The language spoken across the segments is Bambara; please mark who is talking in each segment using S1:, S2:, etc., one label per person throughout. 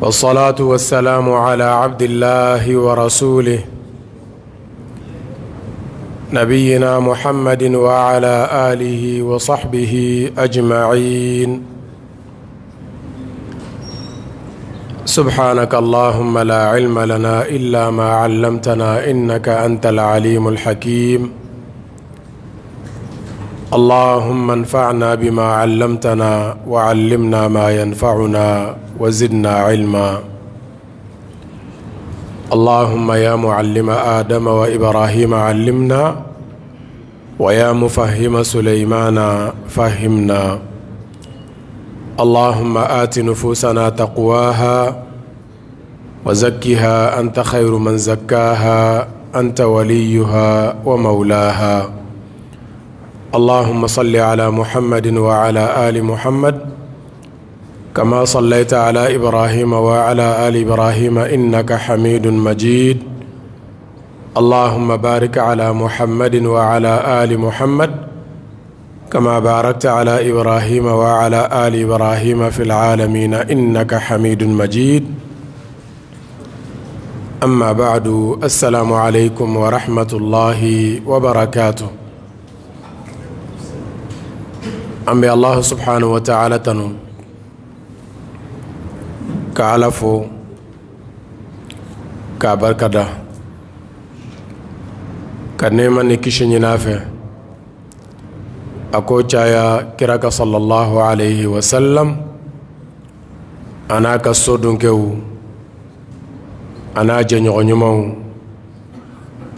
S1: والصلاة والسلام على عبد الله ورسوله نبينا محمد وعلى آله وصحبه أجمعين. سبحانك اللهم لا علم لنا إلا ما علمتنا إنك أنت العليم الحكيم. اللهم انفعنا بما علمتنا وعلمنا ما ينفعنا وزدنا علما. اللهم يا معلم آدم وإبراهيم علمنا، ويا مفهم سليمان فهمنا. اللهم آت نفوسنا تقواها وزكها، أنت خير من زكاها، أنت وليها ومولاها. اللهم صل على محمد وعلى آل محمد كما صليت على إبراهيم وعلى آل إبراهيم إنك حميد مجيد. اللهم بارك على محمد وعلى آل محمد كما باركت على إبراهيم وعلى آل إبراهيم في العالمين إنك حميد مجيد. أما بعد، السلام عليكم ورحمة الله وبركاته. An bɛ Allah سبحانه وتعالى tanu ka Ala fo k'a barikada, ka nɛɛma ni kisi ɲini a fɛ, a k'o caya kira kan صلى الله عليه وسلم, a n'a ka so dunkɛw, a n'a jɛɲɔgɔn ɲumanw,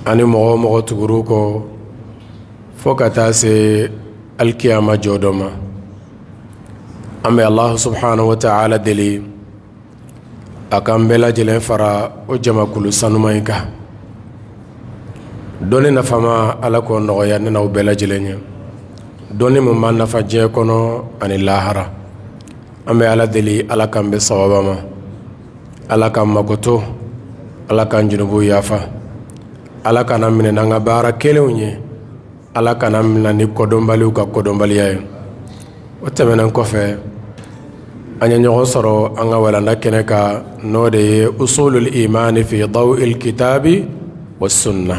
S1: ani mɔgɔ o mɔgɔ tugur'u kɔ fo ka taa se alikiyama jɔ dɔ ma. An bɛ Allah سبحانه وتعالى deli a k'an bɛɛ lajɛlen fara o jamakulu sanuma in kan. Dɔnni nafama, Ala k'o nɔgɔya ne n'aw bɛɛ lajɛlen ye, dɔnni mun b'an nafa diɲɛ kɔnɔ ani lahara. An bɛ Ala deli, Ala k'an bɛn sawaba ma, Ala k'an makoto, Ala k'an junubu yafa, Ala kana minɛ n'an ka baara kɛlenw ye, Ala kana minɛ ni kodɔnbaliw ka kodɔnbaliya ye. O tɛmɛnen kɔfɛ, an ye ɲɔgɔn sɔrɔ an ka walanda kɛnɛ kan, n'o de ye أصول الإيمان في ضوء الكتاب والسنة,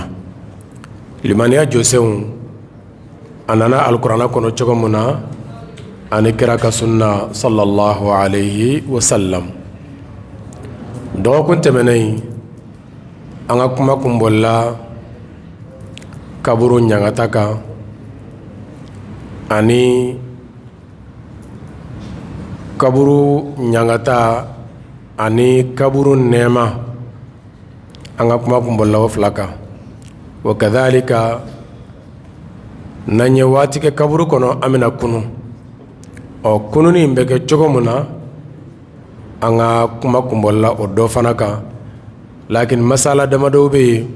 S1: limaniya jɔsenw a nana alikuranɛ kɔnɔ cogo min na ani kira ka sunna صلى الله عليه وسلم. Dɔgɔkun tɛmɛnen, an ka kuma kun bolila kaburu ɲangata kan ani kaburu ɲangata ani kaburu nɛɛma. An ka kuma kun bolila o fila kan. وكذلك n'an ye waati kɛ kaburu kɔnɔ, an bɛna kunu. Ɔ, kununi in bɛ kɛ cogo min na, an ka kuma kun bolila o dɔ fana kan. Lakin masala damadɔw bɛ yen,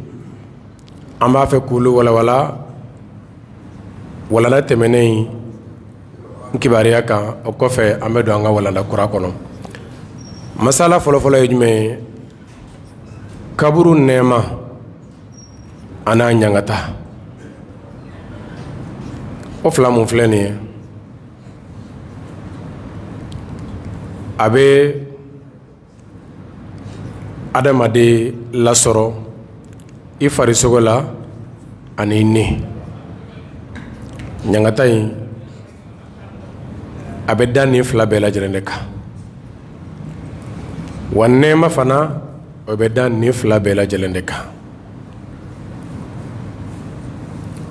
S1: an b'a fɛ k'olu walawala walanda tɛmɛnen in kibaruya kan. O kɔfɛ, an bɛ don an ka walanda kura kɔnɔ. Masala fɔlɔfɔlɔ ye jumɛn ye? Kaburu nɛɛma a n'a ɲangata. O fila mun filɛ nin ye, a bɛ adamaden lasɔrɔ i farisogo la ani ni ɲangata in, a bɛ da nin fila bɛɛ lajɛlen de kan. Wa nɛɛma fana, o bɛ da nin fila bɛɛ lajɛlen de kan,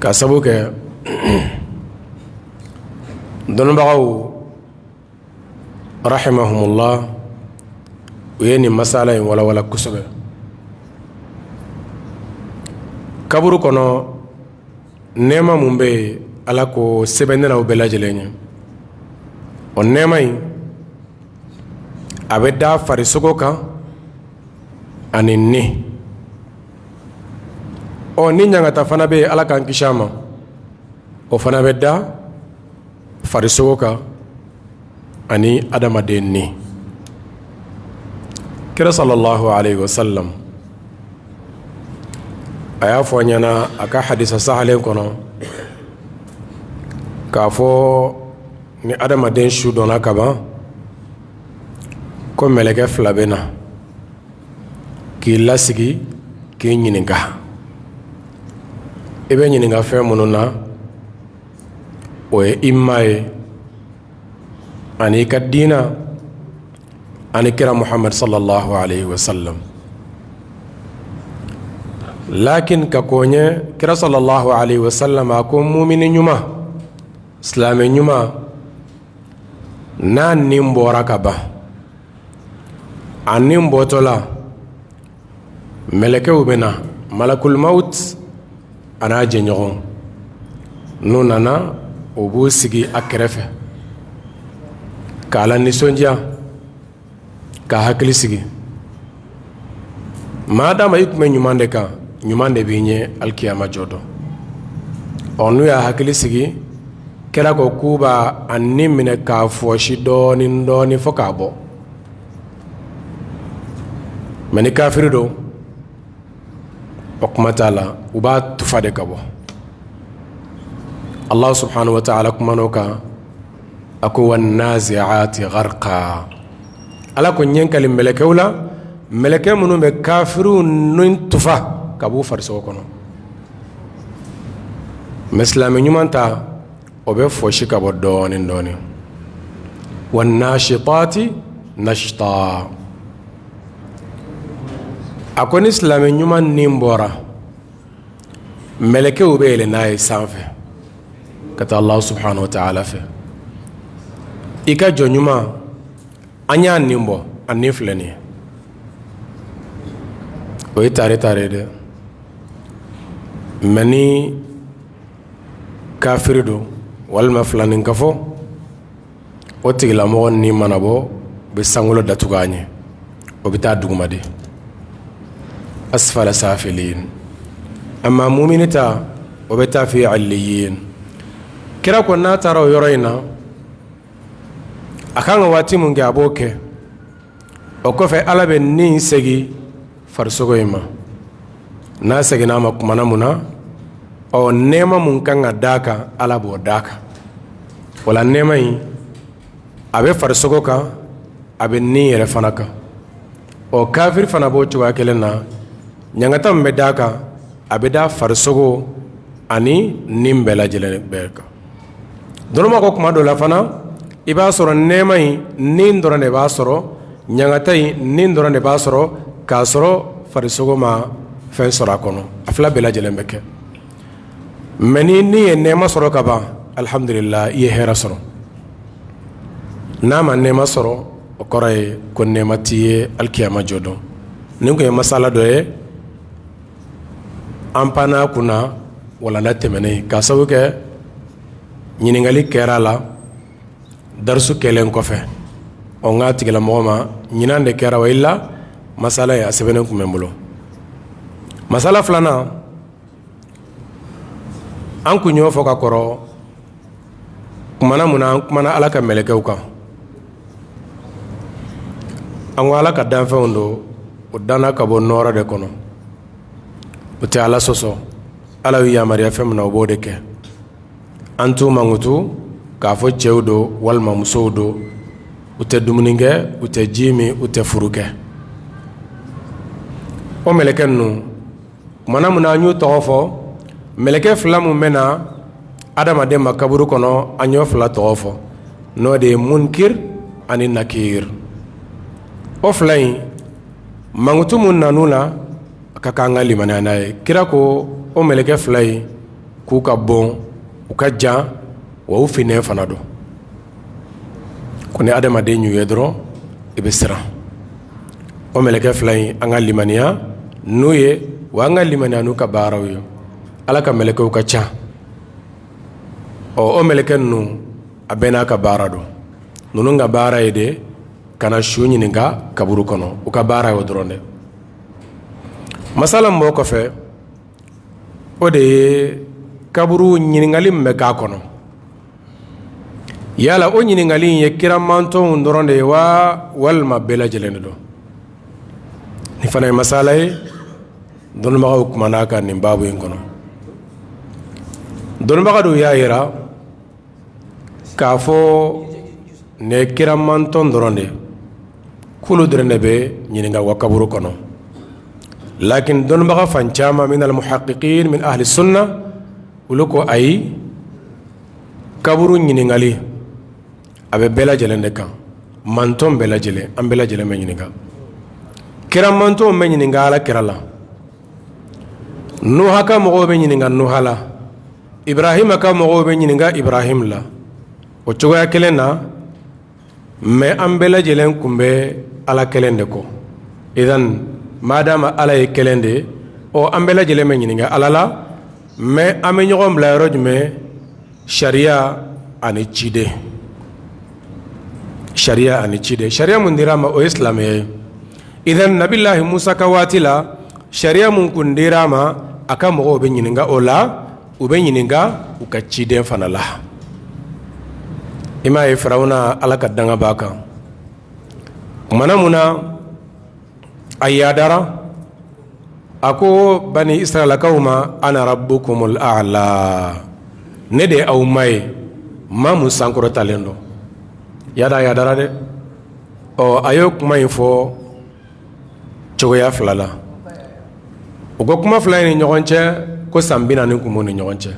S1: ka sabu kɛ dɔnnibagaw رحمهم الله u ye nin masala in walawala kosɛbɛ. Kaburu kɔnɔ, nɛɛma mun bɛ yen, Ala k'o sɛbɛn ne n'aw bɛɛ lajɛlen ye. O nɛɛma in, a bɛ da farisogo kan ani ni. Ɔ, ni ɲangata fana bɛ yen, Ala k'an kisi a ma, o fana bɛ da farisogo kan ani adamaden ni. Kira صلى الله عليه وسلم a y'a fɔ ɲɛna a ka hadisa sahalen kɔnɔ k'a fɔ ni adamaden su dɔnna kaban, ko Ko mɛlɛkɛ fila bɛ na k'i lasigi, k'i ɲininka. I bɛ ɲininka fɛn minnu na, o ye i ma ye ani i ka diina ani kira Muhamad sallallahu alayhi wa sallam. Lakin ka kɔn ɲɛ, kira sallallahu alayhi wa sallam a ko mumini ɲuman, silamɛ ɲuman, n'a nin bɔra ka ban, a nin bɔtɔ la, mɛlɛkɛw bɛ na, malakul mawut a n'a jɛɲɔgɔn. N'u nana, u b'u sigi a kɛrɛfɛ k'a lanisɔndiya, k'a hakili sigi. Maadama i tun bɛ ɲuman de kan, ɲuman de b'i ɲɛ alikiyama jɔ don. Ɔ, n'u y'a hakili sigi, kira ko k'u b'a a ni minɛ k'a fɔsi dɔɔnin dɔɔnin fo k'a bɔ. Mɛ ni kafiri don, o kuma t'a la, u b'a tufa de ka bɔ. Allah subhanahu wa ta'ala kuman'o kan, a ko wannazi'ati gharqa. Ala ko n ye n kali mɛlɛkɛw la, mɛlɛkɛ minnu bɛ kafiriw ni tufa ka b'u farisogo kɔnɔ. Mɛ silamɛ ɲuman ta, o bɛ fɔsi ka bɔ dɔɔnin dɔɔnin. Wannashitati nashta. A ko ni silamɛ ɲuman ni bɔra, mɛlɛkɛw bɛ yɛlɛ n'a ye sanfɛ ka taa Allah subhanahu wa ta'ala fɛ. I ka jɔn ɲuman, an y'a nin bɔ, a nin filɛ nin ye. O ye tare tare dɛ. Mɛ ni kafiri don walima filaninkafɔ, o tigilamɔgɔ ni mana bɔ, u bɛ sankolo datugu a ɲɛ, o bɛ taa duguma de, asfala safilin. Amma mumini ta, o bɛ taa fi alliyin. Kira ko n'a taara o yɔrɔ in na, a kan ka waati mun kɛ, a b'o kɛ. O kɔfɛ, Ala bɛ ni segin farisogo in ma. N'a seginna a ma kumana mun na, ɔ, nɛɛma mun kan ka d'a kan, Ala b'o d'a kan. Wala nɛɛma in, a bɛ farisogo kan, a bɛ ni yɛrɛ fana kan. Ɔ, kafiri fana b'o cogoya kelen na. Ɲangata min bɛ d'a kan, a bɛ da farisogo ani ni bɛɛ lajɛlen bɛɛ kan. Dɔnnibagaw ko kuma dɔ la fana, i b'a sɔrɔ nɛɛma in, ni dɔrɔn de b'a sɔrɔ, ɲangata in, ni dɔrɔn de b'a sɔrɔ, k'a sɔrɔ farisogo ma fɛn sɔrɔ a kɔnɔ. A fila bɛɛ lajɛlen bɛ kɛ. Mɛ ni ni ye nɛɛma sɔrɔ ka ban, alihamdulila, i ye hɛrɛ sɔrɔ. N'a ma nɛɛma sɔrɔ, o kɔrɔ ye ko nɛɛma t'i ye alikiyama jɔ don. Nin tun ye masala dɔ ye an panna kunna walanda tɛmɛnen, k'a sababu kɛ ɲininkali kɛra a la darisu kɛlen kɔfɛ. Ɔ, n k'a tigilamɔgɔ ma ɲinan de kɛra wa illa masala ye, a sɛbɛnnen tun bɛ n bolo. Masala filanan, an kun y'o fɔ ka kɔrɔ kumana mun na, an kumana Ala ka mɛlɛkɛw kan. An ko Ala ka danfɛnw don, o danna ka bɔ nɔɔrɔ de kɔnɔ, o tɛ Ala sɔsɔ. Ala y'u yamaruya fɛn min na, o b'o de kɛ. An t'u mankutu k'a fɔ cɛw don walima musow don. U tɛ dumuni kɛ, u tɛ ji min, u tɛ furu kɛ. O mɛlɛkɛ ninnu, kumana mun na an y'u tɔgɔ fɔ, mɛlɛkɛ fila mun bɛ na adamaden ma kaburu kɔnɔ, an y'o fila tɔgɔ fɔ, n'o de ye Munkir ani Nakir. O fila in mankutu mun nan'u la, a ka kan an ka limaniya n'a ye. Kira ko o mɛlɛkɛ fila in k'u ka bon, u ka jan, wa u finnen fana don. Ko ni adamaden y'u ye dɔrɔn, i bɛ siran. O mɛlɛkɛ fila in, an ka limaniya n'u ye, wa an ka limaniya n'u ka baaraw ye. Ala ka mɛlɛkɛw ka ca. Ɔ, o mɛlɛkɛ ninnu, a bɛɛ n'a ka baara don. Ninnu ka baara ye de ka na su ɲininka kaburu kɔnɔ. U ka baara ye o dɔrɔn dɛ. Masala min b'o kɔfɛ, o de ye kaburu ɲininkali min bɛ k'a kɔnɔ. Yala o ɲininkali in ye kira mantɔnw dɔrɔn de ye wa, walima bɛɛ lajɛlen de don? Nin fana ye masala ye, dɔnnibagaw kumana a kan nin baabu in kɔnɔ. Dɔnnibaga dɔw y'a jira k'a fɔ nin ye kira mantɔn dɔrɔn de ye. K'olu dɔrɔn de bɛ ɲininka u ka kaburu kɔnɔ. Lakin dɔnnibaga fan caman min al-muhaqqiqin min ahli sunna, olu ko ayi, kaburu ɲininkali a bɛ bɛɛ lajɛlen de kan, mantɔn bɛɛ lajɛlen, an bɛɛ lajɛlen bɛ ɲininka. Kira mantɔnw bɛ ɲininka ala kira la, Nuha ka mɔgɔw bɛ ɲininka Nuha la, Ibrahima ka mɔgɔw bɛ ɲininka Ibrahim la, o cogoya kelen na. Mais an bɛɛ lajɛlen kun bɛ ala kelen de kɔ. Idan madama ala ye kelen de ye, ɔ an bɛɛ lajɛlen bɛ ɲininka ala la, mais an bɛ ɲɔgɔn bila yɔrɔ jumɛn? Sariya ani ciden, sariya ani ciden. Sariya mun dira an ma, o ye silamɛya ye. Idan nabilahi Musa ka waati la, sariya mun kun dira a ma, a ka mɔgɔw bɛ ɲininka o la, u bɛ ɲininka u ka ciden fana la. I m'a ye, Firawuna, ala ka danga b'a kan, kumana mun na a yadara, a ko bani Israilakaw ma: ana rabbukumul a'la, ne de ye aw ma ye, maa mun sankɔrɔtalen don. Yada yadara dɛ. Ɔ a y'o kuma in fɔ cogoya fila la. U ko kuma fila in ni ɲɔgɔn cɛ, ko san 40 kun b'u ni ɲɔgɔn cɛ.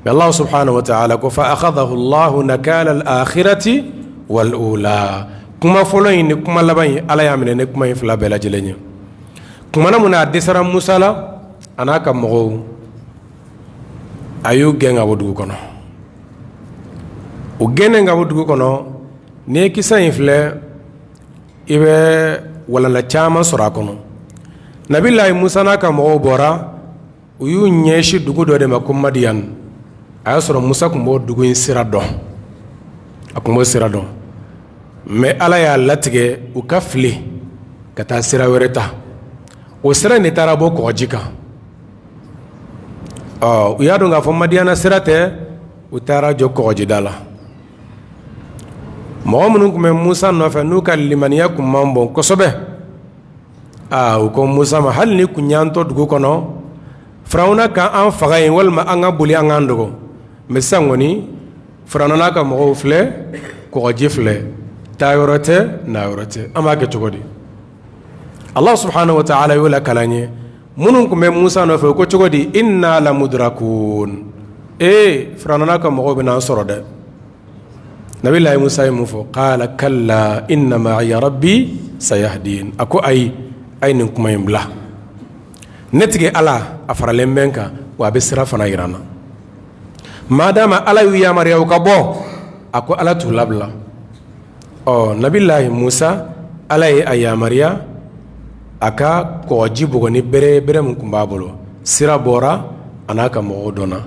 S1: Mais Allah subhanahu wa ta'ala ko fa akhadahu Allahu nakala al-akhirati wal ula. Kuma fɔlɔ in ni kuma laban in, ala y'a minɛ ni kuma in fila bɛɛ lajɛlen ye. Kumana mun na a dɛsɛra Musa la, a n'a ka mɔgɔw, a y'u gɛn ka bɔ dugu kɔnɔ. U gɛnnen ka bɔ dugu kɔnɔ, n'i ye kisa in filɛ, i bɛ walanda caman sɔrɔ a kɔnɔ. Nabilayi Musa n'a ka mɔgɔw bɔra, u y'u ɲɛsin dugu dɔ de ma ko Madiyan. A y'a sɔrɔ Musa tun b'o dugu in sira dɔn, a tun b'o sira dɔn, mais ala y'a latigɛ u ka fili ka taa sira wɛrɛ ta. O sira in de taara bɔ kɔgɔji kan. Ɔ u y'a dɔn k'a fɔ Madiyana sira tɛ, u taara jɔ kɔgɔjida la. Mɔgɔ minnu tun bɛ Musa nɔfɛ, n'u ka limaniya tun man bon kosɛbɛ, aa u ko Musa ma: hali ni kun y'an to dugu kɔnɔ, Firawuna ka an faga yen walima an ka boli an k'an dogo, mais sisan kɔni Firawuna n'a ka mɔgɔw filɛ, kɔgɔji filɛ, taa yɔrɔ tɛ, na yɔrɔ tɛ, an b'a kɛ cogo di? Allah subhanahu wa ta'ala y'o lakali an ye. Minnu tun bɛ Musa nɔfɛ, u ko cogo di? Inna lamudrakun. Ee, Firawuna n'a ka mɔgɔw bɛna an sɔrɔ dɛ. Nabilayi Musa ye mun fɔ? Qala kalla inna ma'iya rabbi sayahdin. A ko ayi, a ye nin kuma in bila, ne tigi ala a faralen bɛ n kan, wa a bɛ sira fana yira n na. Madama ala y'u yamaruya u ka bɔ, a ko ala t'u labila. Ɔ nabilayi Musa, ala ye a yamaruya a ka kɔgɔji bugɔ ni bere, bere min tun b'a bolo. Sira bɔra, a n'a ka mɔgɔw dɔnna,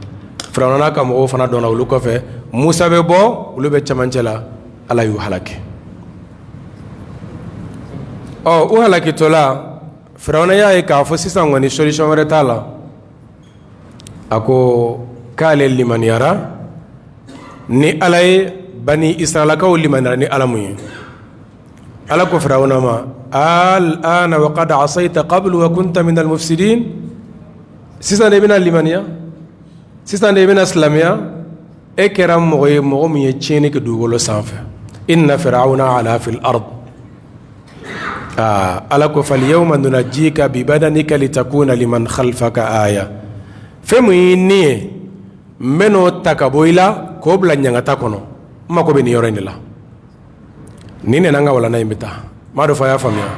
S1: Firawuna n'a ka mɔgɔw fana dɔnna olu kɔfɛ. Musa bɛ bɔ, olu bɛ cɛmancɛ la, ala y'u halaki. Ɔ u halakitɔla, Firawuna y'a ye k'a fɔ sisan kɔni solution wɛrɛ t'a la. A ko k'ale limaniyara ni ala ye, bani Israilakaw limaniyara ni ala mun ye. Ala ko Firawuna ma: al'ana wa qad asayta qablu wa kunta min al-mufsidin. Sisan de i bɛna limaniya, sisan de i bɛna silamɛya? E kɛra mɔgɔ ye, mɔgɔ min ye tiɲɛni kɛ dugukolo sanfɛ. Inna firawuna ala fil ard. Aa ala ko falyawma nunajjika bibadanika litakuna liman khalfaka aya. Fɛn mun y'i ni ye, n bɛ n'o ta ka bɔ i la k'o bila ɲangata kɔnɔ. N mako bɛ nin yɔrɔ in de la. Nin nana, an ka walanda in bɛ taa. N m'a dɔn fɔ a y'a faamuya.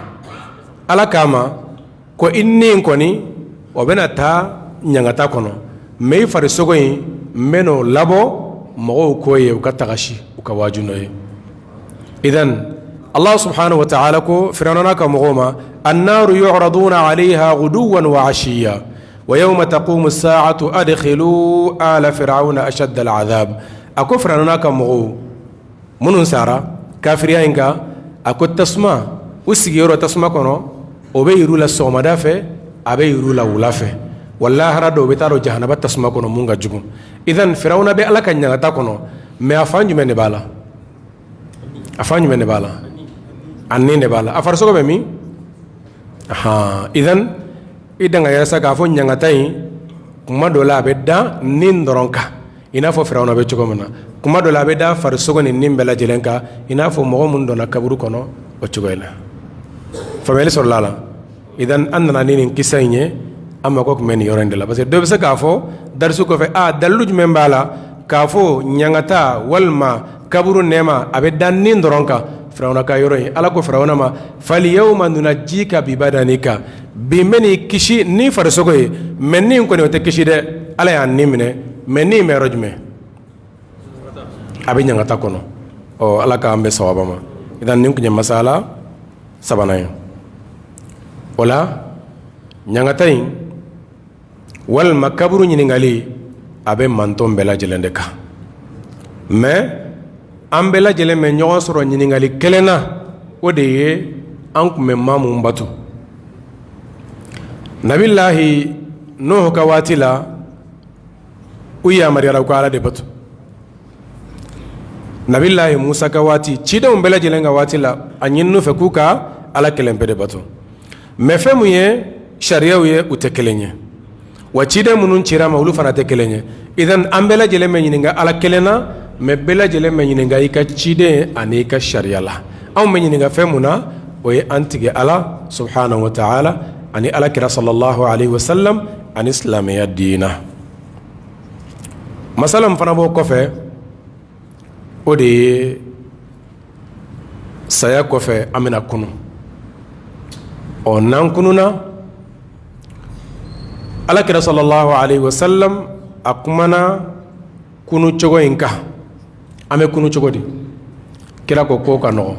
S1: Ala k'a ma ko i ni in kɔni, o bɛna taa ɲangata kɔnɔ, mais i farisogo in, n bɛ n'o labɔ mɔgɔw k'o ye, u ka tagasi, u ka waaju n'o ye. Idan Allah subhanahu wa ta'ala ko Firawuna n'a ka mɔgɔw ma: annaru yu'raduna 'alayha ghuduwan wa 'ashiya wa yawma taqumu as-sa'atu adkhilu ala fir'auna ashadda al-'adhab. A ko Firawuna n'a ka mɔgɔw minnu sara kafiriya in kan, a ko tasuma, u sigiyɔrɔ tasuma kɔnɔ, o bɛ yir'u la sɔgɔmada fɛ, a bɛ yir'u la wula fɛ. Wa lahara don, u bɛ taa don jahanaba tasuma kɔnɔ mun ka jugu. Idan Firawuna bɛ ala ka ɲangata kɔnɔ, mais a fan jumɛn de b'a la? A fan jumɛn de b'a la? A ni de b'a la. A farisogo bɛ min? Idan i dan ka yɛrɛ sa k'a fɔ ɲangata in, kuma dɔ la a bɛ da ni dɔrɔn kan, i n'a fɔ Firawuna bɛ cogo min na. Kuma dɔ la a bɛ da farisogo ni ni bɛɛ lajɛlen kan, i n'a fɔ mɔgɔ minnu donna kaburu kɔnɔ o cogo in na. Faamuyali sɔrɔla a la. Idan an nana ni nin kisa in ye, an mako tun bɛ nin yɔrɔ in de la, parce que dɔ bɛ se k'a fɔ darisu kɔfɛ: a dalilu jumɛn b'a la k'a fɔ ɲangata walima kaburu nɛɛma a bɛ da ni dɔrɔn kan? Firawuna ka yɔrɔ in, Ala ko Firawuna ma: falyawma nunajjika bibadanika, bi n bɛ n'i kisi ni farisogo ye, mais ni kɔni o tɛ kisi dɛ. Ala y'a ni minɛ, mais ni bɛ yɔrɔ jumɛn? A bɛ ɲangata kɔnɔ. Ɔ, Ala k'an bɛn sawaba ma. Idan nin tun ye masala sabanan ye. O la, ɲangata in walima kaburu ɲininkali, a bɛ mantɔn bɛɛ lajɛlen de kan, mais an bɛɛ lajɛlen bɛ ɲɔgɔn sɔrɔ ɲininkali kelen na, o de ye an tun bɛ maa mun bato. Nabilahi Nuhu ka waati la, u yamaruyara u ka Ala de bato. Nabilahi Musa ka waati, cidenw bɛɛ lajɛlen ka waati la, a ɲinin'u fɛ k'u ka Ala kelen pe de bato. Mais fɛn mun ye sariyaw ye, u tɛ kelen ye, wa ciden minnu cira ma, olu fana tɛ kelen ye. Idan an bɛɛ lajɛlen bɛ ɲininka Ala kelen na, mais bɛɛ lajɛlen bɛ ɲininka i ka ciden ani i ka sariya la. Anw bɛ ɲininka fɛn mun na, o ye an tigi Ala subhanahu wa ta'ala ani Ala kira sallallahu alaihi wasallam ani silamɛya diina. Masala min fana b'o kɔfɛ, o de ye saya kɔfɛ an bɛna kunu. Ɔ, n'an kununa, Ala kira sallallahu alaihi wasallam a kumana kunu cogo in kan. An bɛ kunu cogo di? Kira ko k'o ka nɔgɔn,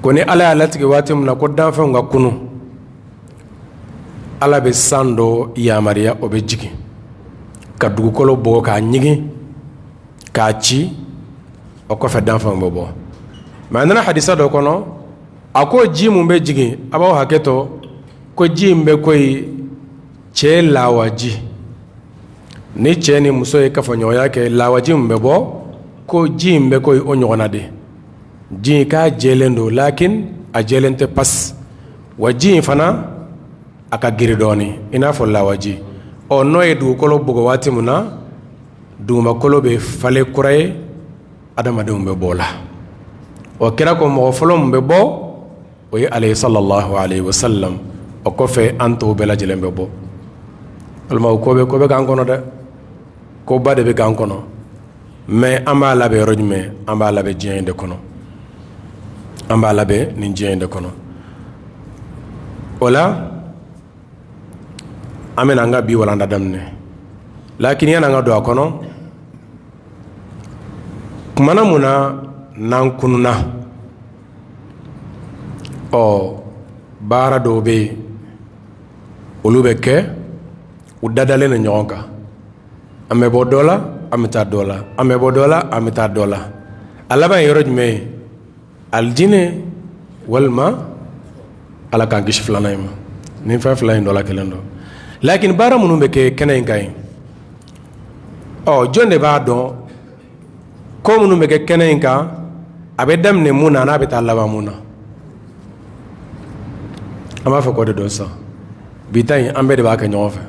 S1: ko ni Ala y'a latigɛ waati min na ko danfɛnw ka kunu, Ala bɛ san dɔ yamaruya, o bɛ jigin ka dugukolo bɔ k'a ɲigin k'a ci. O kɔfɛ, danfɛnw bɛ bɔ. Mais a nana hadisa dɔ kɔnɔ, a ko ji mun bɛ jigin, a b'aw hakɛ to, ko ji in bɛ koyi cɛ lawaji. Ni cɛ ni muso ye kafoɲɔgɔnya kɛ, lawaji min bɛ bɔ, ko ji in bɛ koyi o ɲɔgɔnna de. Ji in k'a jɛlen don, lakin a jɛlen tɛ pas, wa ji in fana a ka girin dɔɔnin i n'a fɔ lawaji. Ɔ, n'o ye dugukolo bugɔ waati min na, dugumakolo bɛ falen kura ye, adamadenw bɛ bɔ o la. Ɔ, kira ko mɔgɔ fɔlɔ min bɛ bɔ, o ye ale sallallahu alaihi wasallam. O kɔfɛ, an tɔw bɛɛ lajɛlen bɛ bɔ. Balimaw, ko bɛ k'an kɔnɔ dɛ, koba de bɛ k'an kɔnɔ. Mais an b'a labɛn yɔrɔ jumɛn? An b'a labɛn diɲɛ in de kɔnɔ, an b'a labɛn nin diɲɛ in de kɔnɔ. O la, an bɛna an ka bi walanda daminɛ. Lakin yanni an ka don a kɔnɔ, kumana mun na n'an kununa? Ɔ, baara dɔw bɛ yen, olu bɛ kɛ, u dadalen don ɲɔgɔn kan. An bɛ bɔ dɔ la, an bɛ taa dɔ la, an bɛ bɔ dɔ la, an bɛ taa dɔ la. A laban ye yɔrɔ jumɛn ye? Alijinɛ walima Ala k'an kisi filanan in ma. Nin fɛn fila in dɔ la kelen don. Lakin baara minnu bɛ kɛ kɛnɛ in kan yen, ɔ, jɔn de b'a dɔn ko minnu bɛ kɛ kɛnɛ in kan, a bɛ daminɛ mun na, n'a bɛ taa laban mun na? An b'a fɛ k'o de dɔn sisan. Bi ta in, an bɛɛ de b'a kɛ ɲɔgɔn fɛ,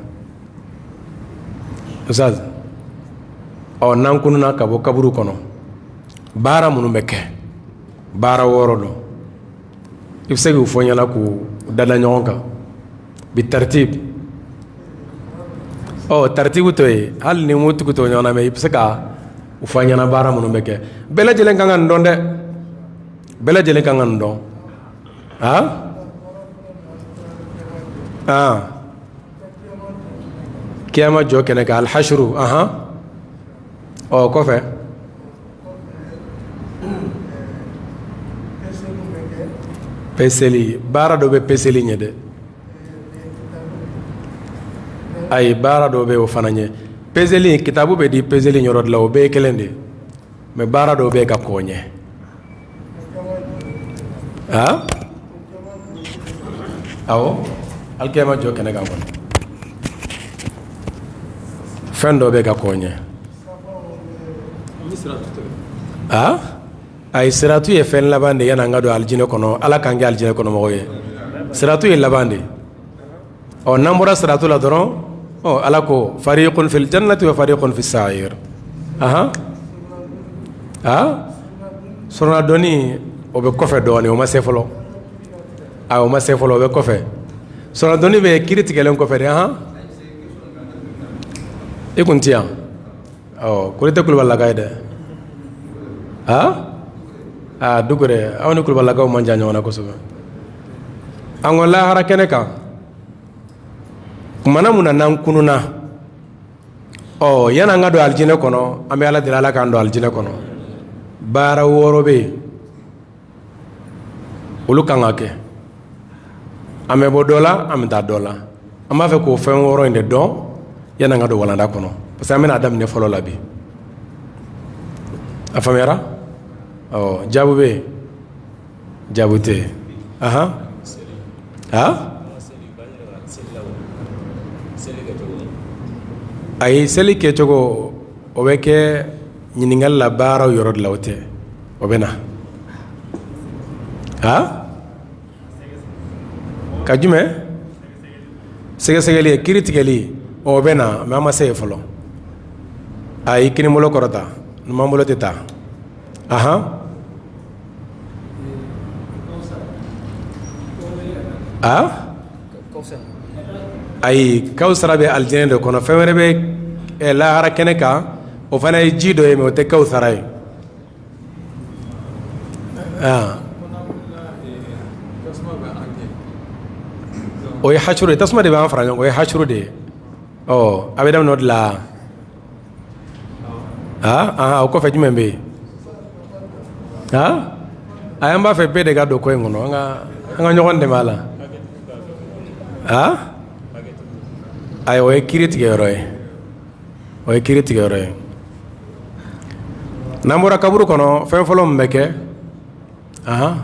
S1: ustaz. Ɔ, n'an kununa ka bɔ kaburu kɔnɔ, baara minnu bɛ kɛ, baara 6 don. I bɛ se k'u fɔ n ɲɛna k'u dada ɲɔgɔn kan bi tartib? Ɔ, tartibu to yen, hali ni m'u tugu to ɲɔgɔn na, mais i bɛ se ka u fɔ an ɲɛna, baara minnu bɛ kɛ. Bɛɛ lajɛlen kan ka nin dɔn dɛ, bɛɛ lajɛlen kan ka nin dɔn. Ah ah, kiyama jɔ kɛnɛ kan, alhashuru, ahan. Ɔ, kɔfɛ, peseli, baara dɔ bɛ peseli ɲɛ dɛ. Ayi, baara dɔ bɛ o fana ɲɛ peseli. Kitabu bɛ di peseli yɔrɔ de la, o bɛɛ ye kelen de ye, mais baara dɔ bɛ ka kɔ ɲɛ. Ah, awɔ, alikiyama jɔ kɛnɛ kan kɔnɔ, fɛn dɔ bɛ ka kɔ ɲɛ. Ah, ayi, siratu ye fɛn laban de yan'an ka don alijinɛ kɔnɔ. Ala k'an kɛ alijinɛ kɔnɔ mɔgɔw ye. Siratu ye laban de. Ɔ, n'an bɔra siratu la dɔrɔn, ɔ, Ala ko fariqun fil jannati wa fariqun fis sa'ir. Ahan, ah, dɔnni, o bɛ kɔfɛ dɔɔnin, o ma se fɔlɔ. A o ma se fɔlɔ, o bɛ kɔfɛ. Sɔrɔdonni bɛ kiri tigɛlen kɔfɛ de. Han, i kun ti yan. Ɔ ko i tɛ kulubalilaka ye dɛ. Han, aa, Dukure, aw ni kulubalilakaw man jan ɲɔgɔn na kosɛbɛ. An ko lahara kɛnɛ kan, kumana mun na n'an kununa, ɔ yan'an ka don alijinɛ kɔnɔ, an bɛ Ala deli, Ala k'an don alijinɛ kɔnɔ. Baara wɔɔrɔ bɛ yen, olu kan ka kɛ. An bɛ bɔ dɔ la, an bɛ taa dɔ la. An b'a fɛ k'o fɛn wɔɔrɔ in de dɔn yan'an ka don walanda kɔnɔ, parce que an bɛna a daminɛ fɔlɔ la bi. A faamuyara? Ɔ, jaabi bɛ yen, jaabi tɛ yen. Ahan, ha, ayi, seli kɛcogo, o bɛ kɛ ɲininkali la baaraw yɔrɔ de la. O tɛ, o bɛ na. Ha, ka jumɛn sɛgɛsɛgɛli ye? Kiri tigɛli, o bɛ na, mais an ma se yen fɔlɔ. A y'i kinibolo kɔrɔta, numanbolo tɛ taa. Ahan, a, ayi, kawusara bɛ alijinɛ de kɔnɔ. Fɛn wɛrɛ bɛ lahara kɛnɛ kan, o fana ye ji dɔ ye, mais o tɛ kawusara ye. Ah. O ye hasuru ye. Tasuma de b'an fara ɲɔgɔn kan, o ye hasuru de ye. Ɔ, a bɛ daminɛ o de la. Aa, o kɔfɛ jumɛn bɛ yen? Aa, a an b'a fɛ bɛɛ de ka don ko in kɔnɔ. An ka ɲɔgɔn dɛmɛ a la. Aa, ayi, o ye kiri tigɛ yɔrɔ ye, o ye kiri tigɛ yɔrɔ ye. N'an bɔra kaburu kɔnɔ, fɛn fɔlɔ min bɛ kɛ, ahan,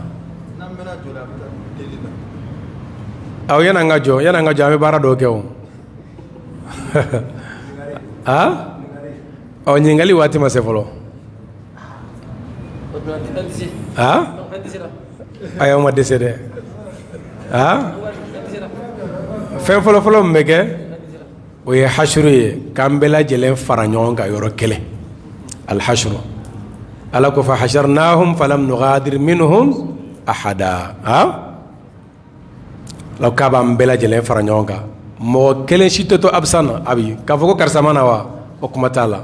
S1: aw, yan'an ka jɔ, an bɛ baara dɔw kɛ. O, aa, ɔ, ɲininkali waati ma se fɔlɔ. Aa, ayi, aw ma dɛsɛ dɛ. Aa, fɛn fɔlɔ fɔlɔ min bɛ kɛ, o ye hasuru ye, k'an bɛɛ lajɛlen fara ɲɔgɔn kan yɔrɔ kelen, alhasuru. Ala ko fa hasharnahum falam nugadir minhum ahada. A Ala k'a b'an bɛɛ lajɛlen fara ɲɔgɔn kan, mɔgɔ kelen si tɛ to absent na. A bi k'a fɔ ko karisa ma na wa, o kuma t'a la.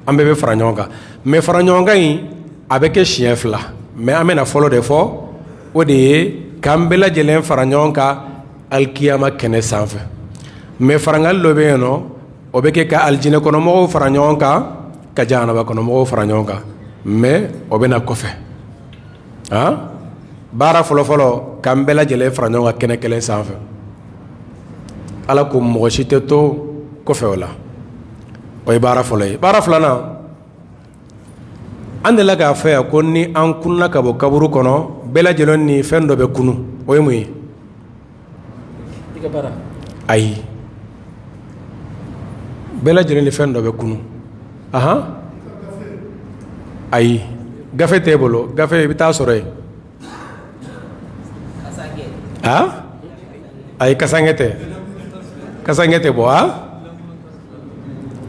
S1: An bɛɛ bɛ fara ɲɔgɔn kan, mais fara ɲɔgɔn kan in, a bɛ kɛ siɲɛ fila. Mais an bɛna fɔlɔ de fɔ, o de ye k'an bɛɛ lajɛlen fara ɲɔgɔn kan alikiyama kɛnɛ sanfɛ. Mais farankali dɔ bɛ yen nɔ, o bɛ kɛ ka alijinɛ kɔnɔmɔgɔw fara ɲɔgɔn kan, ka jahanaba kɔnɔmɔgɔw fara ɲɔgɔn kan, mais o bɛ na kɔfɛ. Han, baara fɔlɔfɔlɔ, k'an bɛɛ lajɛlen fara ɲɔgɔn kan kɛnɛ kelen sanfɛ. Ala ko mɔgɔ si tɛ to kɔfɛ o la. O ye baara fɔlɔ ye. Baara filanan, an delila k'a fɔ yan ko ni an kununa ka bɔ kaburu kɔnɔ, bɛɛ lajɛlen ni fɛn dɔ bɛ kunu. O ye mun ye? Ayi, bɛɛ lajɛlen ni fɛn dɔ bɛ kunu. Ahan, ayi, gafe t'e bolo. Gafe, i bɛ taa sɔrɔ yen. A, ayi, kasankɛ tɛ, kasankɛ tɛ bɔ. A,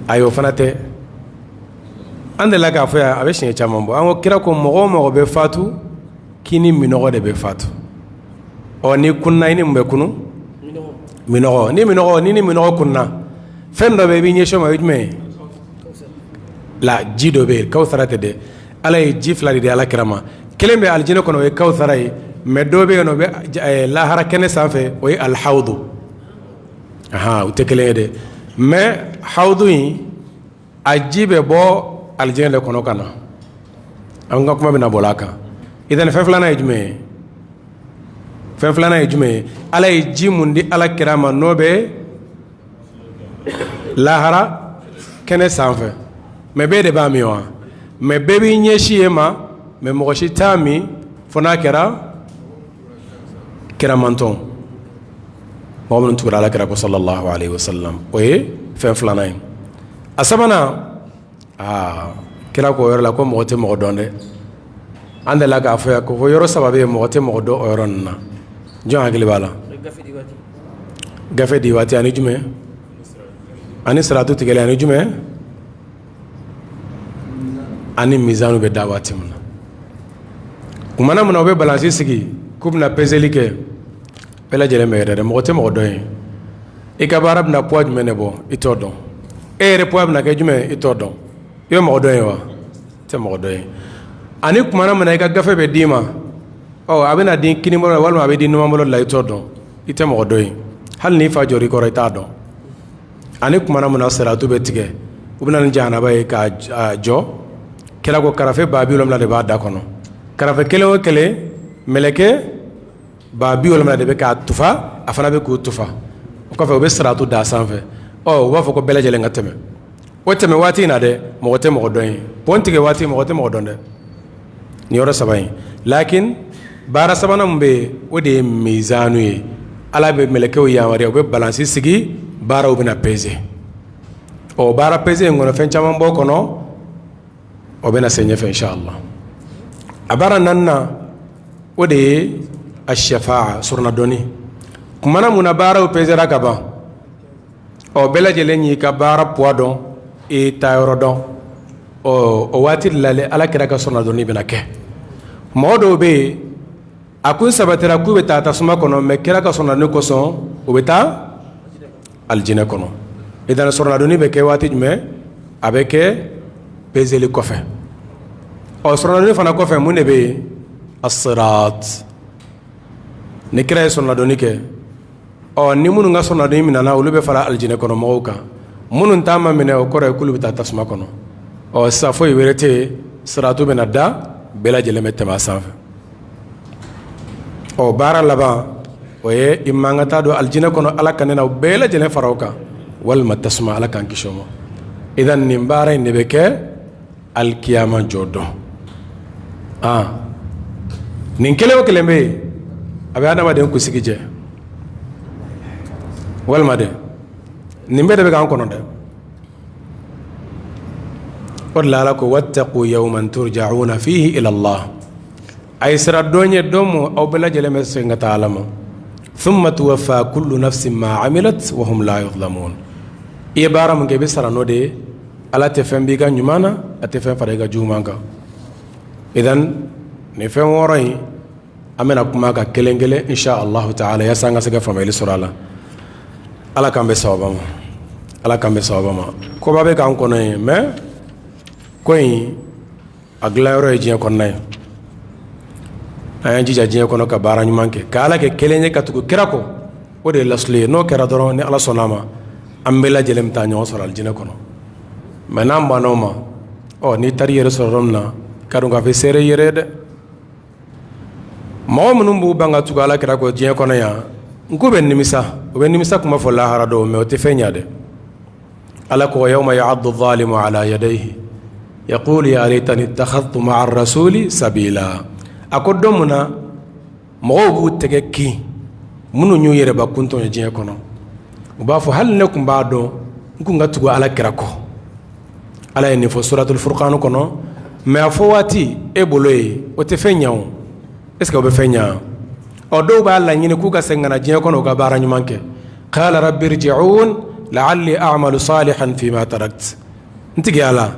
S1: ayi, o fana tɛ. An delila k'a fɔ yan, a bɛ siɲɛ caman bɔ. An ko kira ko mɔgɔ o mɔgɔ bɛ fatu, k'i ni minɔgɔ de bɛ fatu. Ɔ, n'i kunna, i ni mun bɛ kunu? Minɔgɔ. Ni minɔgɔ kunna, fɛn dɔ bɛ i b'i ɲɛsin o ma, o ye jumɛn ye? La, ji dɔ bɛ yen, kawusara tɛ dɛ. Ala ye ji fila de di ala kira ma. Kelen bɛ alijinɛ kɔnɔ, o ye kawusara ye, mais dɔ bɛ yen, o bɛ lahara kɛnɛ sanfɛ, o ye alihawudu. Ahan, o tɛ kelen ye dɛ. Mais hawudu in, a ji bɛ bɔ alijinɛ de kɔnɔ ka na. An ka kuma bɛna bɔ a kan. I fɛn filanan ye jumɛn ye? Fɛn filanan ye jumɛn ye? Ala ye ji mun di ala kira ma, n'o bɛ lahara kɛnɛ sanfɛ, mais bɛɛ de b'a min wa? Mais bɛɛ b'i ɲɛsin yen ma, mais mɔgɔ si t'a min fo n'a kɛra kira mantɔn, mɔgɔ minnu tugura ala kira kɔ sallallahu alaihi wasallam. O ye fɛn filanan ye. A sabanan, aa, kira ko o yɔrɔ la ko mɔgɔ tɛ mɔgɔ dɔn dɛ. An delila k'a fɔ yan ko fɔ yɔrɔ saba bɛ yen, mɔgɔ tɛ mɔgɔ dɔn o yɔrɔ ninnu na. Jɔn hakili b'a la? Gafe di waati, ani jumɛn? Ani siratu tigɛli, ani jumɛn? Ani mizanu bɛ da waati min na. Kumana min na u bɛ balansi sigi k'u bɛna peseli kɛ. Bɛɛ lajɛlen bɛ yɛrɛ dɛ, mɔgɔ tɛ mɔgɔ dɔn ye. I ka baara bɛna poids jumɛn de bɔ, i t'o dɔn. E yɛrɛ poids bɛna kɛ jumɛn, i t'o dɔn. I bɛ mɔgɔ dɔn ye wa? I tɛ mɔgɔ dɔn ye. Ani kumana min na i ka gafe bɛ d'i ma, ɔ a bɛna di kinibolo la walima a bɛ di numanbolo la, i t'o dɔn. I tɛ mɔgɔ dɔn ye. Hali n'i fa jɔr'i kɔrɔ, i t'a dɔn. Ani kumana min na siratu bɛ tigɛ, u bɛ na ni jahanaba ye k'a jɔ. Kira ko karafe 70.000 de b'a da kɔnɔ. Karafe kelen o kelen, mɛlɛkɛ 70.000 de bɛ k'a tufa, a fana bɛ k'u tufa. O kɔfɛ u bɛ siratu da sanfɛ. Ɔ u b'a fɔ ko bɛɛ lajɛlen ka tɛmɛ. O tɛmɛ waati in na dɛ, mɔgɔ tɛ mɔgɔ dɔn ye. Pont tigɛ waati, mɔgɔ tɛ mɔgɔ dɔn dɛ. Nin yɔrɔ saba in, lakin baara sabanan min bɛ yen, o de ye mizanu ye. Ala bɛ mɛlɛkɛw yamaruya, u bɛ balansi sigi, baaraw bɛna peser. Ɔ baara peser in kɔnɔ, fɛn caman b'o kɔnɔ, o bɛna se ɲɛfɛ inshallah. A baara naaninan, o de ye ashafa'a, soronadonni. Kumana mun na baaraw pesera ka ban, ɔ bɛɛ lajɛlen y'i ka baara poids dɔn, i taayɔrɔ dɔn. Ɔ o waati de la Ala kira ka soronadonni bɛna kɛ. Mɔgɔ dɔw bɛ yen, a kun sabatira k'u bɛ taa tasuma kɔnɔ, mais kira ka soronadonni kosɔn, u bɛ taa alijinɛ kɔnɔ. Idan soronadonni bɛ kɛ waati jumɛn? A bɛ kɛ peseli kɔfɛ. Ɔ soronadonni fana kɔfɛ, mun de bɛ yen? Asirat. Ni kira ye soronadonni kɛ, ɔ ni minnu ka soronadonni minɛna, olu bɛ fara alijinɛ kɔnɔ mɔgɔw kan. Minnu ta ma minɛ, o kɔrɔ ye k'olu bɛ taa tasuma kɔnɔ. Ɔ sisan foyi wɛrɛ tɛ yen, siratu bɛna da, bɛɛ lajɛlen bɛ tɛmɛ a sanfɛ. Ɔ baara laban, o ye i man ka taa don alijinɛ kɔnɔ, Ala ka ne n'aw bɛɛ lajɛlen fara o kan, walima tasuma, Ala k'an kisi o ma. Idan nin baara in de bɛ kɛ alikiyama jɔ don. Aa nin kelen o kelen bɛ yen, a bɛ adamaden kunsigi jɛ walima dɛ, nin bɛɛ de bɛ k'an kɔnɔ dɛ. O de la Ala ko wattaqu yawman turja'una fihi ila Allah. A ye siran don ɲɛ, don mun aw bɛɛ lajɛlen bɛ segin ka taa Ala ma. Thumma tuwaffa kullu nafsin ma amilat wa hum la yuzlamun. I ye baara mun kɛ, i bɛ sara n'o de ye. Ala tɛ fɛn b'i ka ɲuman na, a tɛ fɛn fara i ka juguman kan. Idan nin fɛn wɔɔrɔ in, an bɛna kuma ka kelen kelen insha Allahu ta'ala, yaasa an ka se ka faamuyali sɔrɔ a la. Ala k'an bɛ sababa ma, Ala k'an bɛ sababa ma. Koba bɛ k'an kɔnɔ yen, mais ko in a dilanyɔrɔ ye diɲɛ kɔnɔna ye. An y'an jija diɲɛ kɔnɔ ka baara ɲuman kɛ, ka Ala kɛ kelen ye, ka tugu kira kɔ, o de ye lasili ye. N'o kɛra dɔrɔn, ni Ala sɔnna a ma, an bɛɛ lajɛlen bɛ taa ɲɔgɔn sɔrɔ alijinɛ kɔnɔ. Mais n'an banna o ma, ɔ n'i taara i yɛrɛ sɔrɔ yɔrɔ min na, ka dɔn k'a fɔ seere i yɛrɛ ye dɛ. Mɔgɔ minnu b'u ban ka tugu Ala kira kɔ diɲɛ kɔnɔ yan, n k'u bɛ nimisa, u bɛ nimisa kuma fɔ lahara don, mais o tɛ fɛn ɲɛ dɛ. Ala ko yawma ya'addu zalimu ala yadayhi yaqulu ya laytani ittakhadhtu ma'a rasuli sabila. A ko don mun na mɔgɔw b'u tɛgɛ kin, minnu y'u yɛrɛbakun tɔɲɔ diɲɛ kɔnɔ, u b'a fɔ hali ne tun b'a dɔn, n kun ka tugu Ala kira kɔ. Ala ye nin fɔ suratul furqan kɔnɔ, mais a fɔ waati e bolo ye, o tɛ fɛn ɲɛ o. Est ce que o bɛ fɛn ɲɛ? Ɔ dɔw b'a laɲini k'u ka segin ka na diɲɛ kɔnɔ, u ka baara ɲuman kɛ. Qala rabbi irji'un la'alli a'malu salihan fima tarakt. N tigi Ala,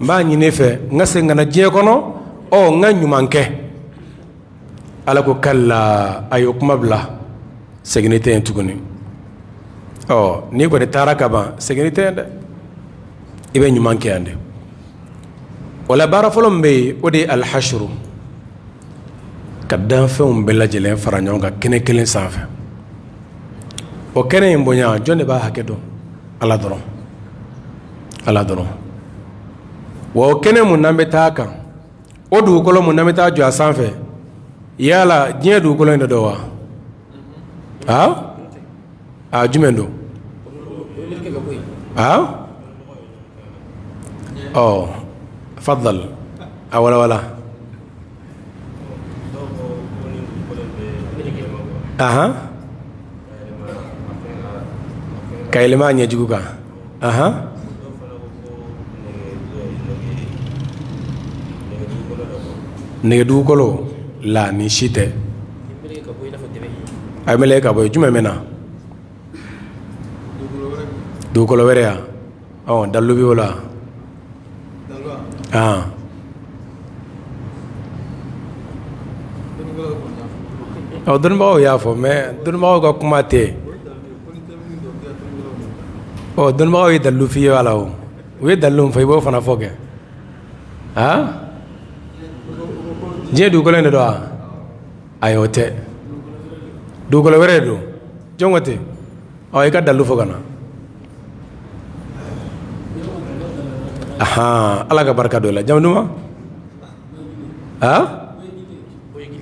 S1: n b'a ɲini fɛ n ka segin ka na diɲɛ kɔnɔ, ɔ n ka ɲuman kɛ. Ala ko kalla, a y'o kuma bila, seginni tɛ yen tuguni. Ɔ n'i kɔni taara ka ban, seginni tɛ yen dɛ, i bɛ ɲuman kɛ yan de. O la baara fɔlɔ min bɛ yen, o de ye alhashuru, ka danfɛnw bɛɛ lajɛlen fara ɲɔgɔn kan kɛnɛ kelen sanfɛ. O kɛnɛ in bonya, jɔn de b'a hakɛ dɔn? Ala dɔrɔn, Ala dɔrɔn. Wa o kɛnɛ mun n'an bɛ taa kan, o dugukolo mun n'an bɛ taa jɔ a sanfɛ, yala diɲɛ dugukolo in de don wa? Aa a jumɛn don? Aa ɔ fadal, a walawala. Ahan, ka yɛlɛma a ɲɛjugu kan. Ahan, nɛgɛ dugukolo la, nin si tɛ. A meleke ka bɔ yen, jumɛn bɛ na? Dugukolo wɛrɛ yan. Ɔ dalilu bɛ o la? Aa. Ɔ, dɔnnibagaw y'a fɔ, mais dɔnnibagaw ka kuma tɛ. Ɔ, dɔnnibagaw ye dalilu f'i ye a la. O, u ye dalilu fɔ, i b'o fana fɔ kɛ. Han, diɲɛ dugukolo in de don wa? Ayi, o tɛ, dugukolo wɛrɛ de don. Jɔn ko ten? Ɔ, i ka dalilu fɔ ka na. Ahan, Ala ka barika don i la. Jamu duman? A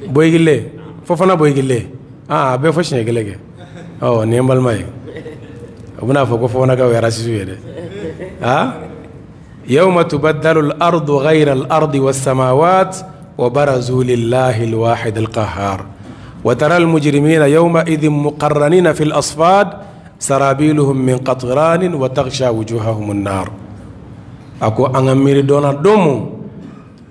S1: Boyigile, Fofana Boyigile. Aa, a bɛɛ fɔ siɲɛ kelen kɛ. Ɔ, nin ye n balima ye. O bɛna fɔ ko Fofanakaw ye racistes ye dɛ. Aa, yawma tubaddalu al-ardu ghayra al-ardi was-samawat wa barazu lillahi al-wahid al-qahhar wa tara al-mujrimina yawma idhin muqarranina fil asfad sarabiluhum min qatranin wa taghsha wujuhahum an-nar. A ko an ka miiri dɔnna don mun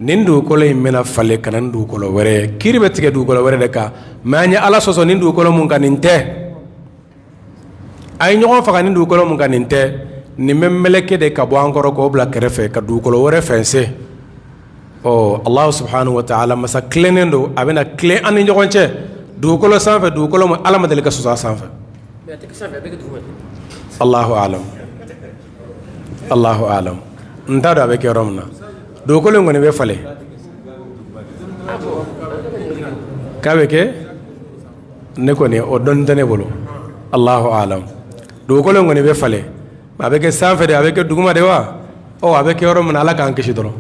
S1: nin dugukolo in bɛna falen ka na ni dugukolo wɛrɛ ye, kiri bɛ tigɛ dugukolo wɛrɛ de kan. Mais an ye Ala sɔsɔ nin dugukolo mun kan, nin tɛ. A ye ɲɔgɔn faga nin dugukolo mun kan, nin tɛ. Nin bɛ meleke de ka bɔ an kɔrɔ k'o bila kɛrɛfɛ ka dugukolo wɛrɛ fɛnsɛn. Ɔ, Ala subhanahu wa ta'ala, masa tilennen don, a bɛna tilen an ni ɲɔgɔn cɛ dugukolo sanfɛ, dugukolo min Ala ma deli ka sɔsɔ a sanfɛ. Allahu alam, Allahu alam, n t'a dɔn a bɛ kɛ yɔrɔ min na. Dugukolo in kɔni bɛ falen k'a bɛ kɛ. Ne kɔni, o dɔnni tɛ ne bolo. Allahu alam. Dugukolo in kɔni bɛ falen, a bɛ kɛ sanfɛ de, a bɛ kɛ duguma de wa? Ɔ, a bɛ kɛ yɔrɔ min na, Ala k'an kisi dɔrɔn.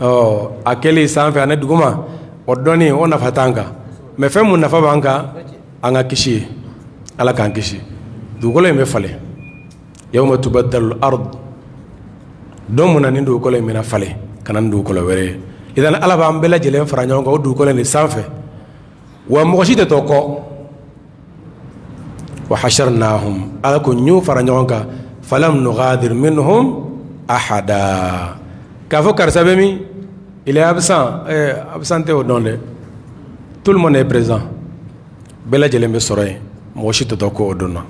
S1: Ɔ, a kɛli sanfɛ ani duguma, o dɔnni, o nafa t'an kan. Mais fɛn mun nafa b'an kan, an ka kisi ye, Ala k'an kisi. Dugukolo in bɛ falen, yawma tubaddalu al-ard, don mun na nin dugukolo in bɛna falen ka na ni dugukolo wɛrɛ ye. Idan, Ala b'an bɛɛ lajɛlen fara ɲɔgɔn kan o dugukolo in de sanfɛ, wa mɔgɔ si tɛ to kɔ. Wa hasharnahum, Ala ko n y'u fara ɲɔgɔn kan, falam nughadir minhum ahada. K'a fɔ karisa bɛ min? Il est absent. Absent tɛ o dɔn dɛ. Tout le monde est présent, bɛɛ lajɛlen bɛ sɔrɔ yen, mɔgɔ si tɛ to kɔ o don na.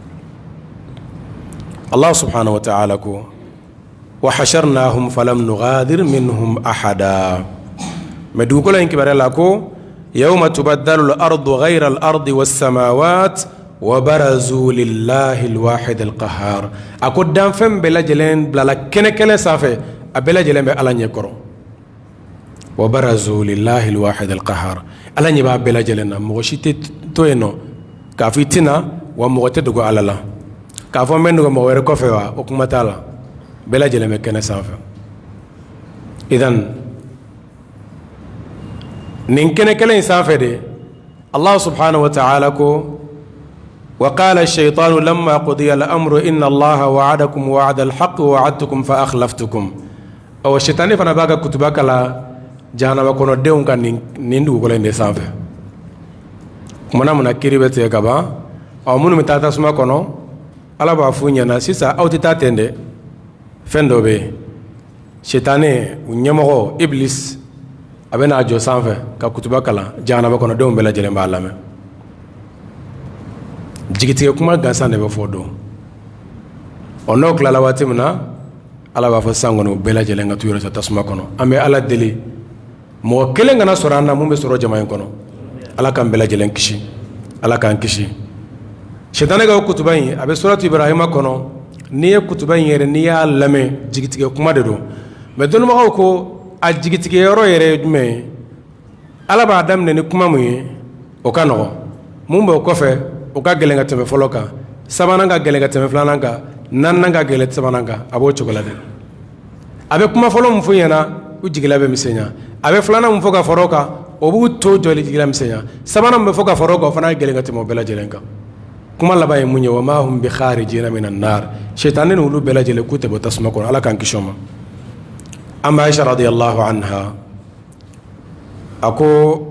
S1: Allah subhanahu wa ta'ala ko wa hasharnahum falam nughadir minhum ahada. Mais dugukolo in kibaruya la ko yawma tubaddalu al-ardu ghayra al-ardi was-samawat wa barazu lillahi al-wahid al-qahhar. A ko danfɛn bɛɛ lajɛlen bilala kɛnɛ kelen sanfɛ, a bɛɛ lajɛlen bɛ Ala ɲɛ kɔrɔ. Wa barazu lillahi al-wahid al-qahhar, Ala ɲɛ b'a bɛɛ lajɛlen na. Mɔgɔ si tɛ to yen nɔ k'a fɔ i tɛna wa mɔgɔ tɛ dogo Ala la k'a fɔ n bɛ dogo mɔgɔ wɛrɛ kɔfɛ wa, o kuma t'a la. Bɛɛ lajɛlen bɛ kɛnɛ sanfɛ. Idan, nin kɛnɛ kelen in sanfɛ de, Allah subhanahu wa ta'ala ko wa qala ash-shaytanu lamma qudiya al-amru inna Allaha wa'adakum wa'da al-haqq wa wa'adtukum fa akhlaftukum. Ɔ, sitani fana b'a ka kutuba kalan jahanama kɔnɔdenw kan nin dugukolo in de sanfɛ. Kumana mun na kiri bɛ tigɛ ka ban, ɔ, minnu bɛ taa tasuma kɔnɔ, Ala b'a f'u ɲɛna sisan: aw tɛ taa ten dɛ, fɛn dɔ bɛ yen. Sitanɛ, u ɲɛmɔgɔ Iblis, a bɛ n'a jɔ sanfɛ ka kutuba kalan, jahanama kɔnɔdenw bɛɛ lajɛlen b'a lamɛn. Jigitigɛ kuma gansan de bɛ fɔ don. Ɔ, n'o tilala waati min na, Ala b'a fɔ sisan kɔni, u bɛɛ lajɛlen ka t'u yɛrɛ sɔrɔ tasuma kɔnɔ. An bɛ Ala deli, mɔgɔ kelen kana sɔrɔ an na mun bɛ sɔrɔ jama in kɔnɔ. Ala k'an bɛɛ lajɛlen kisi, Ala k'an kisi. Sitanɛ ka kutuba in, a bɛ suratu Ibrahima kɔnɔ. N'i ye kutuba in yɛrɛ, n'i y'a lamɛn, jigitigɛ kuma de don. Mais dɔnnibagaw ko a jigitigɛ yɔrɔ yɛrɛ ye jumɛn ye? Ala b'a daminɛ ni kuma mun ye, o ka nɔgɔn. Mun b'o kɔfɛ, o ka gɛlɛn ka tɛmɛ fɔlɔ kan. Sabanan ka gɛlɛn ka tɛmɛ filanan kan, naaninan ka gɛlɛn sabanan kan. A b'o cogo la dɛ. A bɛ kuma fɔlɔ min fɔ ɲɛna, u jigila bɛ misɛnya. A bɛ filanan min fɔ ka fara o kan, o b'u to jɔli jigila misɛnya. Sabanan min bɛ fɔ ka fara o kan, o fana ye gɛlɛn ka tɛmɛ o bɛɛ lajɛlen kan. Kuma laban ye mun ye? Wa ma hum bi kharijina minan nar. Sitani n'olu bɛɛ lajɛlen k'u tɛ bɔ tasuma kɔnɔ. Ala k'an kisi o ma. An ba Aisha radiyallahu anha, a ko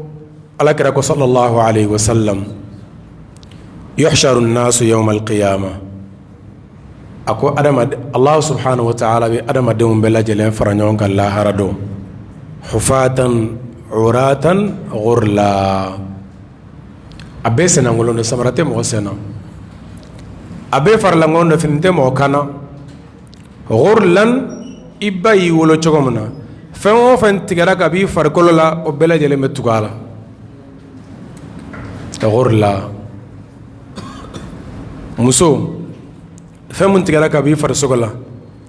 S1: Ala kira ko sallallahu alayhi wa sallam, yuhsharu an-nasu yawm al-qiyamah. A ko adama, Allah subhanahu wa ta'ala bɛ adamadenw bɛɛ lajɛlen fara ɲɔgɔn kan lahara don, hufatan uratan ghurla. A bɛɛ senlankolon don, samara tɛ mɔgɔ sen na. A bɛɛ farilankolon don, fini tɛ mɔgɔ kan na. Ghurlan, i ba y'i wolo cogo min na, fɛn o fɛn tigɛra ka b'i farikolo la, o bɛɛ lajɛlen bɛ tugu a la. Ghurla, muso, fɛn mun tigɛra ka b'i farisogo la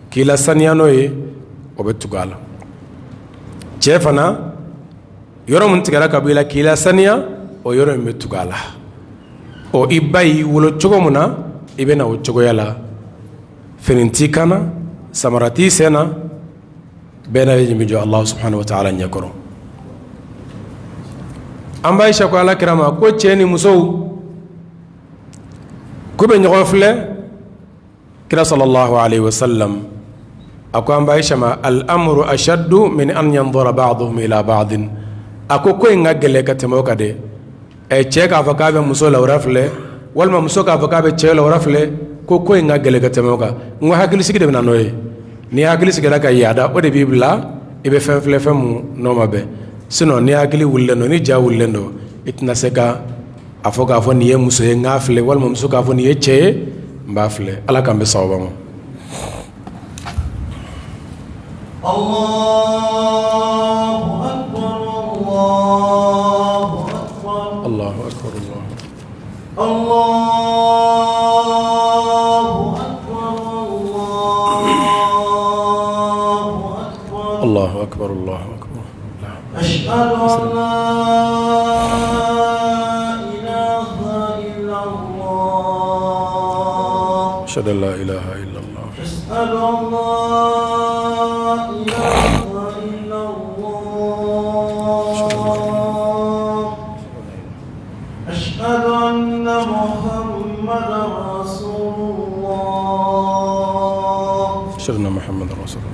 S1: k'i la saniya n'o ye, o bɛ tugu a la. Cɛ fana, yɔrɔ mun tigɛra ka b'i la k'i la saniya, o yɔrɔ in bɛ tugu a la. Ɔ, i ba y'i wolo cogo min na, i bɛ na o cogoya la. Fini t'i kan na, samara t'i sen na, bɛɛ lajɛlen bɛ jɔ Allah subhanahu wa ta'ala ɲɛkɔrɔ. An ba Ayisa ko Ala kira ma ko cɛ ni musow k'u bɛ ɲɔgɔn filɛ. Kira sallallahu alaihi wasallam a ko an ba Ayisa ma: al-amru ashaddu min an yanzura ba'duhum ila ba'din. A ko ko in ka gɛlɛn ka tɛmɛ o kan dɛ. Ɛ, cɛ k'a fɔ k'a bɛ muso lawura filɛ, walima muso k'a fɔ k'a bɛ cɛ lawura filɛ, ko in ka gɛlɛn ka tɛmɛ o kan. N ko hakilisigi de bɛ na n'o ye. N'i hakili sigira ka yaada, o de b'i bila i bɛ fɛn filɛ, fɛn mun n'o ma bɛn. Sinon ni hakili wulilen don, ni ja wulilen don, i tɛna se ka a fɔ k'a fɔ nin ye muso ye, n k'a filɛ, walima muso k'a fɔ nin ye cɛ ye, n b'a filɛ. Ala k'an bɛn sawaba ma. Allahu akbar, Allahu akbar, Allahu akbar. Ashhadu an la ilaha illallah. Ashhadu anna Muhammadan rasulullah. Ashhadu anna Muhammadan rasulullah.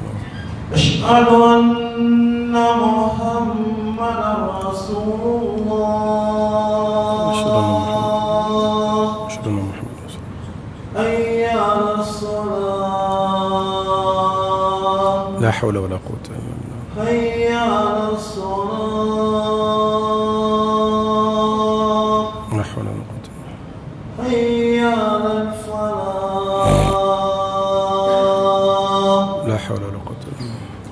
S1: La hawla wala quwwata illa billah. La hawla wala quwwata. La hawla wala quwwata illa billah.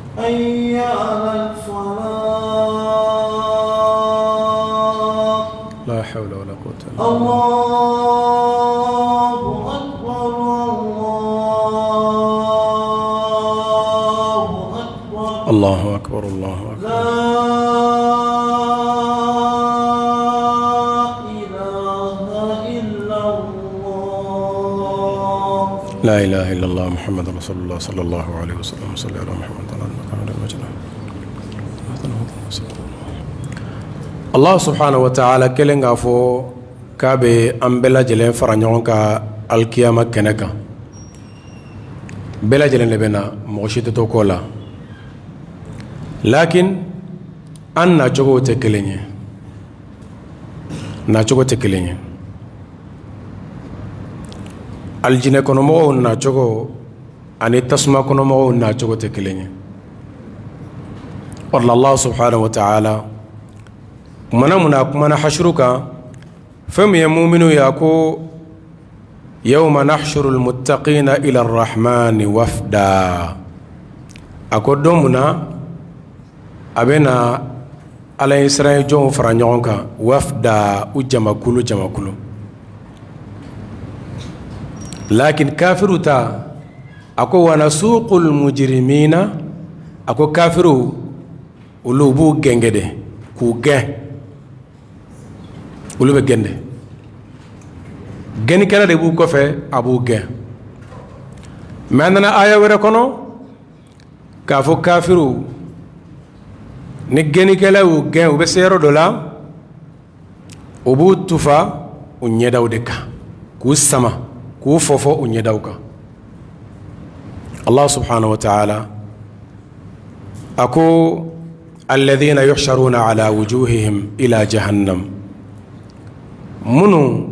S1: La hawla wala quwwata illa billah. Allahu akbar, Allahu akbar. La ilaha illallah Muhammad rasulullah sallallahu alaihi wasallam. Salli ala Muhammad wa ala ali Muhammad. Allah subhanahu wa ta'ala kelen k'a fɔ k'a bɛ an bɛɛ lajɛlen fara ɲɔgɔn kan alikiyama kɛnɛ kan. Bɛɛ lajɛlen de bɛ na, mɔgɔ si tɛ to kɔ la. Lakin an nacogo tɛ kelen ye, nacogo tɛ kelen ye. Alijinɛ kɔnɔmɔgɔw nacogo ani tasuma kɔnɔmɔgɔw nacogo tɛ kelen ye. O la, Allah subhanahu wa ta'ala kumana mun na, a kumana hasuru kan, fɛn min ye muminu ye, a ko: yawma nahshuru almuttaqina ila arrahmani wafda. A ko don mun na a bɛ na Ala ɲɛsiran jɔnw fara ɲɔgɔn kan, wafda, u jamakulu jamakulu. Lakin kafiru ta, a ko: wa nasuqul mujrimina. A ko kafiru, olu b'u gɛngɛ de, k'u gɛn. Olu bɛ gɛn de, gɛnnikɛla de b'u kɔfɛ, a b'u gɛn. Mais a nana aya wɛrɛ kɔnɔ k'a fɔ kafiru, ni gɛnnikɛla y'u gɛn, u bɛ se yɔrɔ dɔ la, u b'u tufa u ɲɛdaw de kan, k'u sama, k'u fɔfɔ u ɲɛdaw kan. Allah subhanahu wa ta'ala a ko: alladhina yuhsharuna ala wujuhihim ila jahannam. Minnu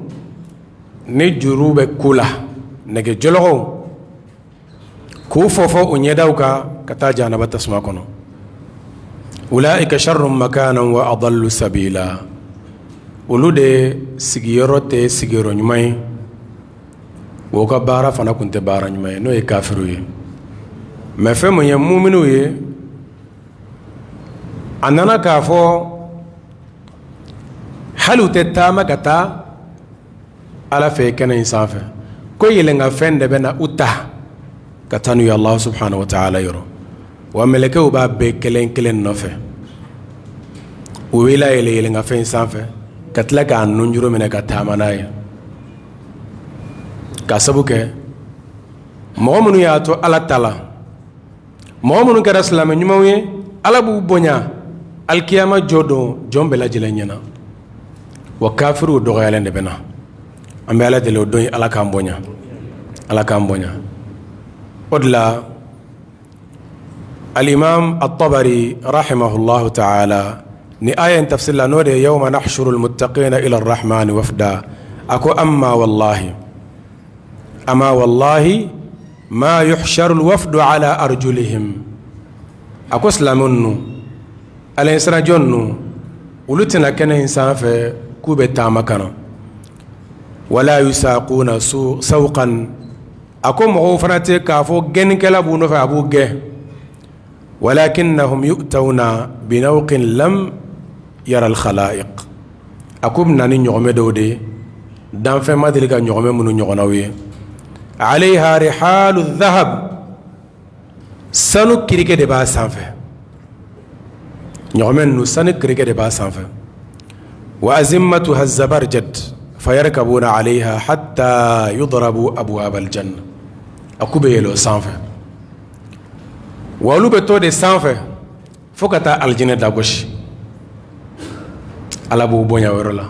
S1: ni juru bɛ ku la, nɛgɛ jɔlɔkɔw, k'u fɔfɔ u ɲɛdaw kan ka taa jahanaba tasuma kɔnɔ. Ulaika sharrun makanan wa adallu sabila. Olu de sigiyɔrɔ tɛ sigiyɔrɔ ɲuman ye, o ka baara fana tun tɛ baara ɲuman ye, n'o ye kafiru ye. Mais fɛn mun ye muminu ye, a nana k'a fɔ Hali u tɛ taama ka taa Ala fɛ kɛnɛ in sanfɛ, ko yɛlɛnkanfɛn de bɛ na u ta ka taa n'u ye Alahu subahana wataala yɔrɔ. Wa mɛlɛkɛw b'a bɛɛ kelen kelen nɔfɛ, u b'i layɛlɛ yɛlɛnkanfɛn in sanfɛ ka tila k'a nunjuru minɛ ka taama n'a ye, ka sabu kɛ mɔgɔ minnu y'a to Ala ta la, mɔgɔ minnu kɛra silamɛ ɲumanw ye, Ala b'u bonya alikiyama jɔ don jɔn bɛɛ lajɛlen ɲɛna. Wa kafiriw dɔgɔyalen de bɛ na. An bɛ Ala deli o don Ala k'an bonya, Ala k'an bonya. O de la alimam at-Tabari rahimahullahu taala ni aya in tafsir la, n'o de ye yawma nahshurul muttaqina ila rahmani wafda, a ko amma wallahi, ama wallahi ma yuhsharul wafdu ala arjulihim. A ko silamɛ ninnu, Ala ɲɛsiran jɔn ninnu, olu tɛ na kɛnɛ in sanfɛ k'u bɛ taama ka na. Wala yusaquna sawqan, a ko mɔgɔw fana tɛ k'a fɔ gɛnnikɛla b'u nɔfɛ a b'u gɛn. Walakinnahum yu'tawna binawqin lam yara al-khalaiq, a k'u bɛ na ni ɲɔgɔmɛ dɔw de ye, danfɛn ma deli ka ɲɔgɔmɛ minnu ɲɔgɔnnaw ye. Alayha rihalu dhahab, sanu kirike de b'a sanfɛ, ɲɔgɔmɛ ninnu sanu kirike de b'a sanfɛ. Wa azimmatuha zabarjad fayarkabuna alayha hatta yudrabu abwab aljanna, a k'u bɛ yɛlɛ o sanfɛ, wa olu bɛ to de sanfɛ fo ka taa alijinɛ dagosi. Ala b'u bonya o yɔrɔ la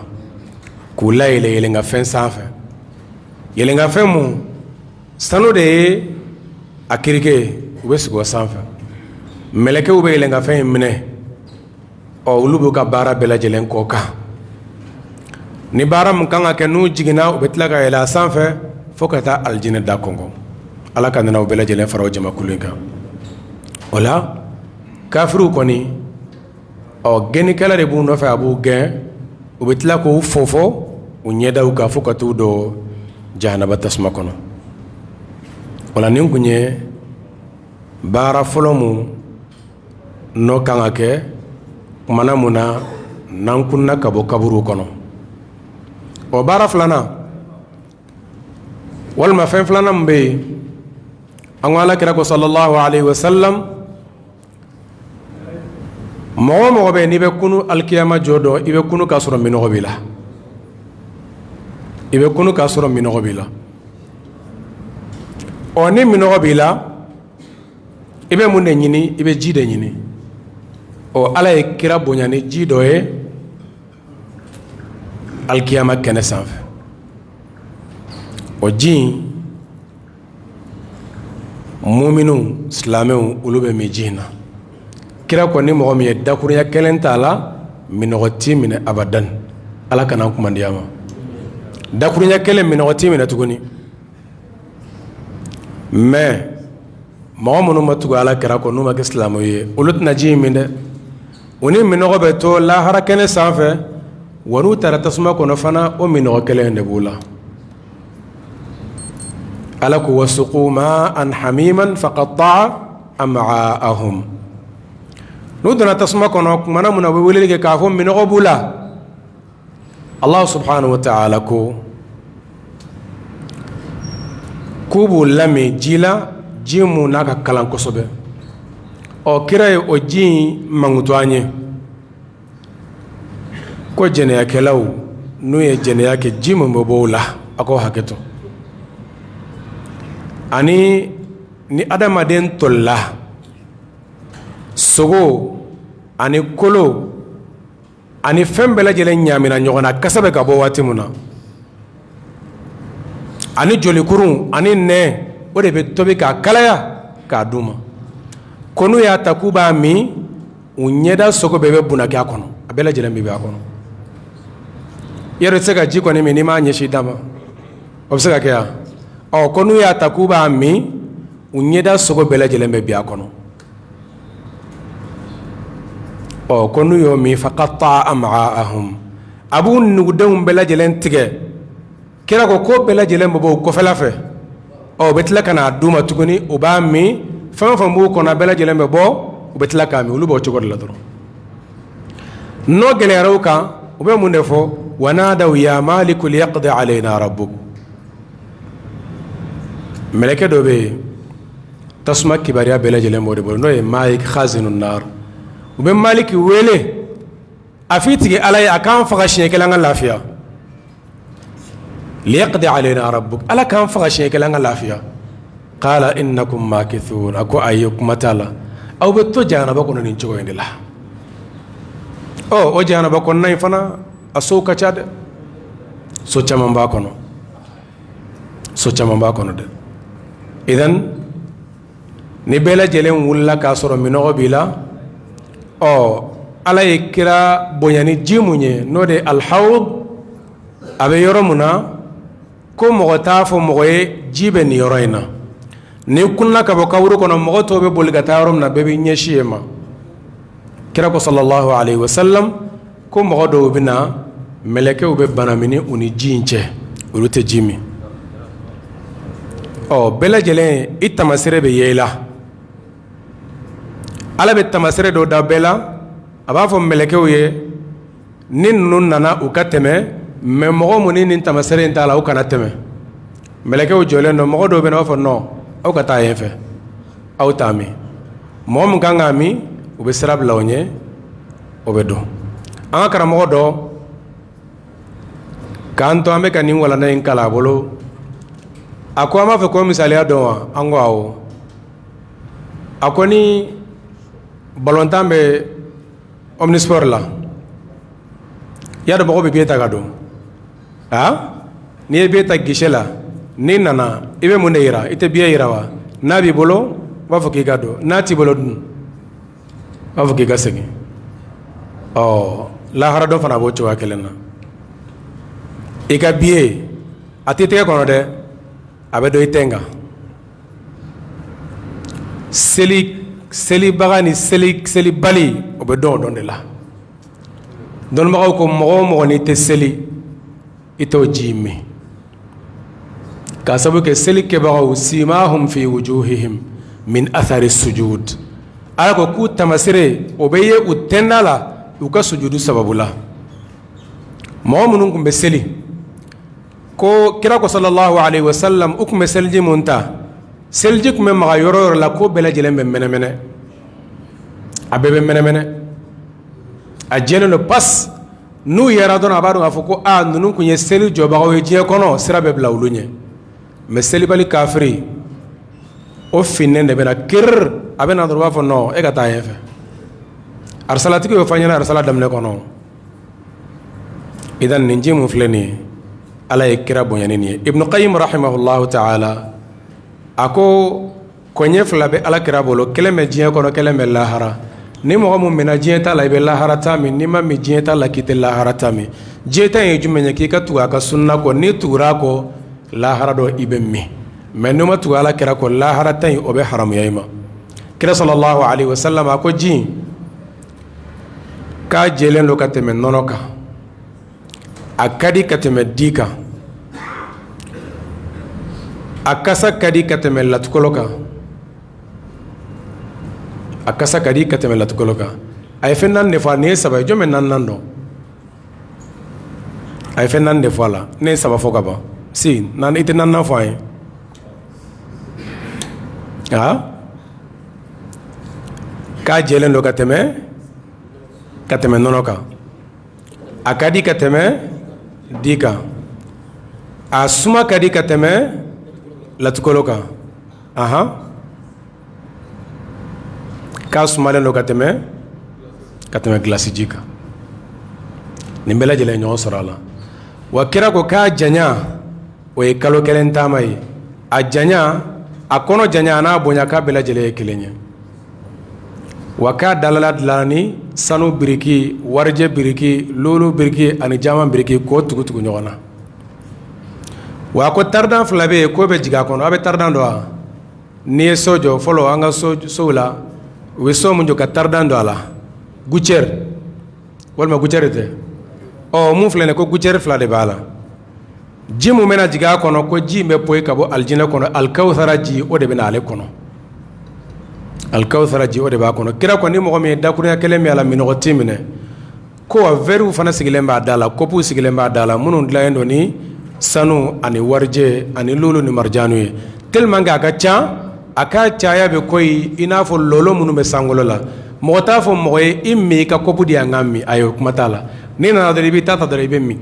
S1: k'u layɛlɛ yɛlɛnkanfɛn sanfɛ, yɛlɛnkanfɛn mun sanu de ye a kirike ye, u bɛ sigi o sanfɛ. Mɛlɛkɛw bɛ yɛlɛnkanfɛn in minɛ, ɔ olu b'u ka baara bɛɛ lajɛlen k'o kan. Ni baara min kan ka kɛ, n'u jiginna, u bɛ tila ka yɛlɛ a sanfɛ fo ka taa alijinɛ da kɔnkɔn. Ala ka ne n'aw bɛɛ lajɛlen fara o jamakulu in kan. O la kafiriw kɔni, ɔ gɛnnikɛla de b'u nɔfɛ, a b'u gɛn, u bɛ tila k'u fofo u ɲɛdaw kan fo ka t'u don jahanaba tasuma kɔnɔ. O la nin kun ye baara fɔlɔ mun n'o kan ka kɛ kumana mun na n'an kunna ka bɔ kaburuw kɔnɔ. O baara filanan walima fɛn filanan min bɛ yen, an ko Ala kira ko sallallahu alayhi wa sallam, mɔgɔ o mɔgɔ bɛ yen n'i bɛ kunu alikiyama jɔ don, i bɛ kunu k'a sɔrɔ minɔgɔ b'i la, i bɛ kunu k'a sɔrɔ minɔgɔ b'i la. Ɔ ni minɔgɔ b'i la, i bɛ mun de ɲini? I bɛ ji de ɲini. Ɔ Ala ye kira bonya ni ji dɔ ye alikiyama kɛnɛ sanfɛ. O ji in, muminw, silamɛw, olu bɛ min ji in na. Kira ko ni mɔgɔ min ye dakurunya kelen t'a la, minɔgɔ t'i minɛ abadan. Ala kana an kumandiya ma. Dakurunya kelen, minɔgɔ t'i minɛ tuguni. Mais mɔgɔ minnu ma tugu Ala kira kɔ, n'u ma kɛ silamɛw ye, olu tɛna ji in min dɛ. U ni minɔgɔ bɛ to lahara kɛnɛ sanfɛ, wa n'u taara tasuma kɔnɔ fana, o minɔgɔ kelen de b'u la. Ala ko wasuqu ma'an hamiman faqatta'a am'aahum. N'u donna tasuma kɔnɔ kumana mun na, u bɛ weleli kɛ k'a fɔ minɔgɔ b'u la. Allah subhanahu wa ta'ala ko k'u b'u lamin ji la, ji mun n'a ka kalan kosɛbɛ. Ɔ kira ye o ji in mankutu an ye ko jɛnɛyakɛlaw n'u ye jɛnɛya kɛ, ji min bɛ bɔ o la, a k'o hakɛ to. Ani ni adamaden tolila, sogo ani kolo ani fɛn bɛɛ lajɛlen ɲaamina ɲɔgɔn na, kasa bɛ ka bɔ waati min na, ani jolikurun ani nɛn, o de bɛ tobi k'a kalaya k'a d'u ma. Ko n'u y'a ta k'u b'a min, u ɲɛda sogo bɛɛ bɛ bunaki a kɔnɔ, a bɛɛ lajɛlen bɛ bɛ a kɔnɔ. Yɛrɛ tɛ se ka ji kɔni min n'i m'a ɲɛsin da ma, o bɛ se ka kɛ yan. Ɔ ko n'u y'a ta k'u b'a min, u ɲɛda sogo bɛɛ lajɛlen bɛ bin a kɔnɔ. Ɔ ko n'u y'o min, faqatta'a am'aahum, a b'u nugudenw bɛɛ lajɛlen tigɛ. Kira ko k'o bɛɛ lajɛlen bɛ bɔ u kɔfɛla fɛ. Ɔ u bɛ tila ka n'a d'u ma tuguni, u b'a min, fɛn o fɛn b'u kɔnɔ a bɛɛ lajɛlen bɛ bɔ, u bɛ tila k'a min. Olu b'o cogo de la dɔrɔn. N'o gɛlɛyara u kan, u bɛ mun de fɔ? Wa nadaw ya maliku liyaqdi alayna rabbuk. Mɛlɛkɛ dɔ bɛ yen, tasuma kibaruya bɛɛ lajɛlen b'o de bolo, n'o ye Malik khazinu nar. U bɛ Maliki wele, a f'i tigi Ala ye a k'an faga siɲɛ kelen, an ka lafiya. Liyaqdi alayna rabbuk, Ala k'an faga siɲɛ kelen, an ka lafiya. Qala innakum makithun. A ko ayi, kuma t'a la, aw bɛ to jahanaba kɔnɔ nin cogo in de la. Ɔ, o jahanaba kɔnɔna in fana, a sow ka ca dɛ, so caman b'a kɔnɔ, so caman b'a kɔnɔ dɛ. Idan ni bɛɛ lajɛlen wulila k'a sɔrɔ minnɔgɔ b'i la, ɔ, Ala ye kira bonya ni ji mun ye, n'o de ye alhawd, a bɛ yɔrɔ mun na ko mɔgɔ t'a fɔ mɔgɔ ye ji bɛ nin yɔrɔ in na. N'i kunna ka bɔ kaburu kɔnɔ, mɔgɔ tɔw bɛ boli ka taa yɔrɔ min na, bɛɛ b'i ɲɛsin yen ma. Kira ko sallallahu alayhi wa sallam ko mɔgɔ dɔw bɛ na, mɛlɛkɛw bɛ banamini u ni ji in cɛ, olu tɛ ji min. Ɔ, bɛɛ lajɛlen i tamasere bɛ ye i la. Ala bɛ tamasere dɔ da bɛɛ la, a b'a fɔ mɛlɛkɛw ye ni ninnu nana, u ka tɛmɛ, mais mɔgɔ mun ni nin tamasere in t'a la, u kana tɛmɛ. Mɛlɛkɛw jɔlen don, mɔgɔ dɔw bɛ na, b'a fɔ non, aw ka taa yen fɛ, aw t'a min. Mɔgɔ min kan k'a min, u bɛ sira bila o ɲɛ, o bɛ don. An ka karamɔgɔ dɔ k'an to, an bɛ ka nin walanda in kalan a bolo, a ko an b'a fɛ ko misaliya dɔn wa? An ko awɔ. A ko ni balontan bɛ omnisport la, y'a dɔn mɔgɔ bɛ billet ta ka don. A n'i ye billet ta guichet la, n'i nana, i bɛ mun de yira? I tɛ billet yira wa? N'a b'i bolo, u b'a fɔ k'i ka don. N'a t'i bolo dun, u b'a fɔ k'i ka segin. Ɔ, lahara dɔ fana b'o cogoya kelen na. I ka billet, a t'i tɛgɛ kɔnɔ dɛ, a bɛ don i tɛn kan. Seli selibaga ni selibali, o bɛ dɔn o dɔn de la. Dɔnnibagaw ko mɔgɔ o mɔgɔ n'i tɛ seli, i t'o ji min, k'a sabu kɛ seli kɛbagaw, simahum fi wujuhihim min athari sujud. Ala ko k'u tamasere, o bɛ ye u tɛnda la u ka sujudu sababu la. Mɔgɔ minnu tun bɛ seli, ko kira ko sallallahu alayhi wa sallam, u tun bɛ seliji mun ta, seliji tun bɛ maga yɔrɔ yɔrɔ la, ko bɛɛ lajɛlen bɛ mɛnɛmɛnɛ, a bɛɛ bɛ mɛnɛmɛnɛ, a jɛlen don pas. N'u yɛrɛ dɔrɔn, a b'a dɔn k'a fɔ ko aa, ninnu tun ye seli jɔbagaw ye diɲɛ kɔnɔ, sira bɛ bila olu ɲɛ. Mais selibali kafiri, o finnen de bɛna kiri, a bɛ na dɔrɔn, u b'a fɔ non, e ka taa yen fɛ. Arisalatigi y'o fɔ an ɲɛna arisala daminɛ kɔnɔ. Idan nin ji mun filɛ nin ye, Ala ye kira bonya ni nin ye. Ibnu Qayyim rahimahullahu ta'ala a ko kɔɲɛ fila bɛ Ala kira bolo, kelen bɛ diɲɛ kɔnɔ, kelen bɛ lahara. Ni mɔgɔ mun minna diɲɛ ta la, i bɛ lahara ta min. N'i ma min diɲɛ ta la, k'i tɛ lahara ta min. Diɲɛ ta ye jumɛn ye? K'i ka tugu a ka sunna kɔ. N'i tugura a kɔ, lahara dɔ i bɛ min. Mais n'i ma tugu Ala kira kɔ, lahara ta in, o bɛ haramuya i ma. Kira sallallahu alaihi wasallam a ko ji k'a jɛlen don ka tɛmɛ nɔnɔ kan, a ka di ka tɛmɛ di kan, a kasa ka di ka tɛmɛ latikɔlɔ kan, a kasa ka di ka tɛmɛ latikɔlɔ kan. A ye fɛn naani de fɔ a, nin ye saba ye. Jɔn bɛ naaninan dɔn? A ye fɛn naani de fɔ a la, ne ye saba fɔ ka ban. Si naani, i tɛ naaninan fɔ an ye? Aa, k'a jɛlen don ka tɛmɛ nɔnɔ kan, a ka di ka tɛmɛ di kan, a suma ka di ka tɛmɛ latikɔlɔ kan, ahan, k'a sumalen don ka tɛmɛ gilasiji kan. Nin bɛɛ lajɛlen ɲɔgɔn sɔrɔ a la. Wa kira ko k'a janya, o ye kalo kelen taama ye. A janya, a kɔnɔ janya, a n'a bonya, k'a bɛɛ lajɛlen ye kelen ye. Wa k'a dalala dilan ni sanu biriki, warijɛ biriki, lulu biriki ani jaman biriki, k'o tugu tugu ɲɔgɔn na. Wa ko taridan fila bɛ yen k'o bɛ jigin a kɔnɔ. A bɛ taridan dɔn wa? N'i ye so jɔ fɔlɔ, an ka sow la, u bɛ so min jɔ ka taridan don a la, gouttière walima gouttière tɛ. Ɔ, mun filɛ nin ye, ko gouttière fila de b'a la. Ji mun bɛna jigin a kɔnɔ, ko ji in bɛ poyi ka bɔ alijinɛ kɔnɔ, alikawusara ji, o de bɛ na ale kɔnɔ. Alikawusara ji, o de b'a kɔnɔ. Kira ko ni mɔgɔ min ye dakurunya kelen min a la, minnɔgɔ t'i minɛ. Ko wa verrew fana sigilen b'a da la, kɔpuw sigilen b'a da la minnu dilannen don ni sanu ani warijɛ ani lulu ni marijanu ye tellement que a ka ca, a ka caya bɛ ko i n'a fɔ lolo minnu bɛ sankolo la. Mɔgɔ t'a fɔ mɔgɔ ye i min i ka kɔpu di yan n ka min, ayi, o kuma t'a la. N'i nana dɔrɔn i b'i ta ta dɔrɔn i bɛ min.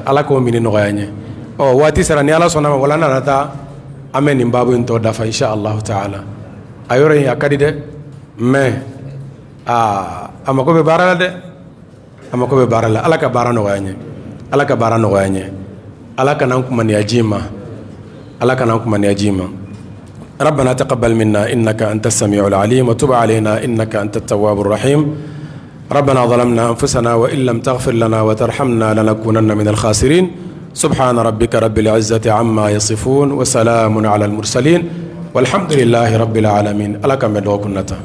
S1: Ala k'o minni nɔgɔya n ye. Ɔ waati sera, ni Ala sɔnna ma, wala nana taa an bɛ nin baabu in tɔ dafa insha Allahu taala. A yɔrɔ in a ka di dɛ, mais aa a mako bɛ baara la dɛ, a mako bɛ baara la. Ala ka baara nɔgɔya n ye, Ala ka baara nɔgɔya n ye, Ala kana n kumaniya ji ma, Ala kana n kumaniya ji ma. ربنا تقبل منا إنك أنت السميع العليم وتب علينا إنك أنت التواب الرحيم. ربنا ظلمنا أنفسنا وإن لم تغفر لنا وترحمنا لنكونن من الخاسرين. سبحان ربك رب العزة عما يصفون وسلام على المرسلين والحمد لله رب العالمين. Ala k'an bɛn dɔgɔkun nata.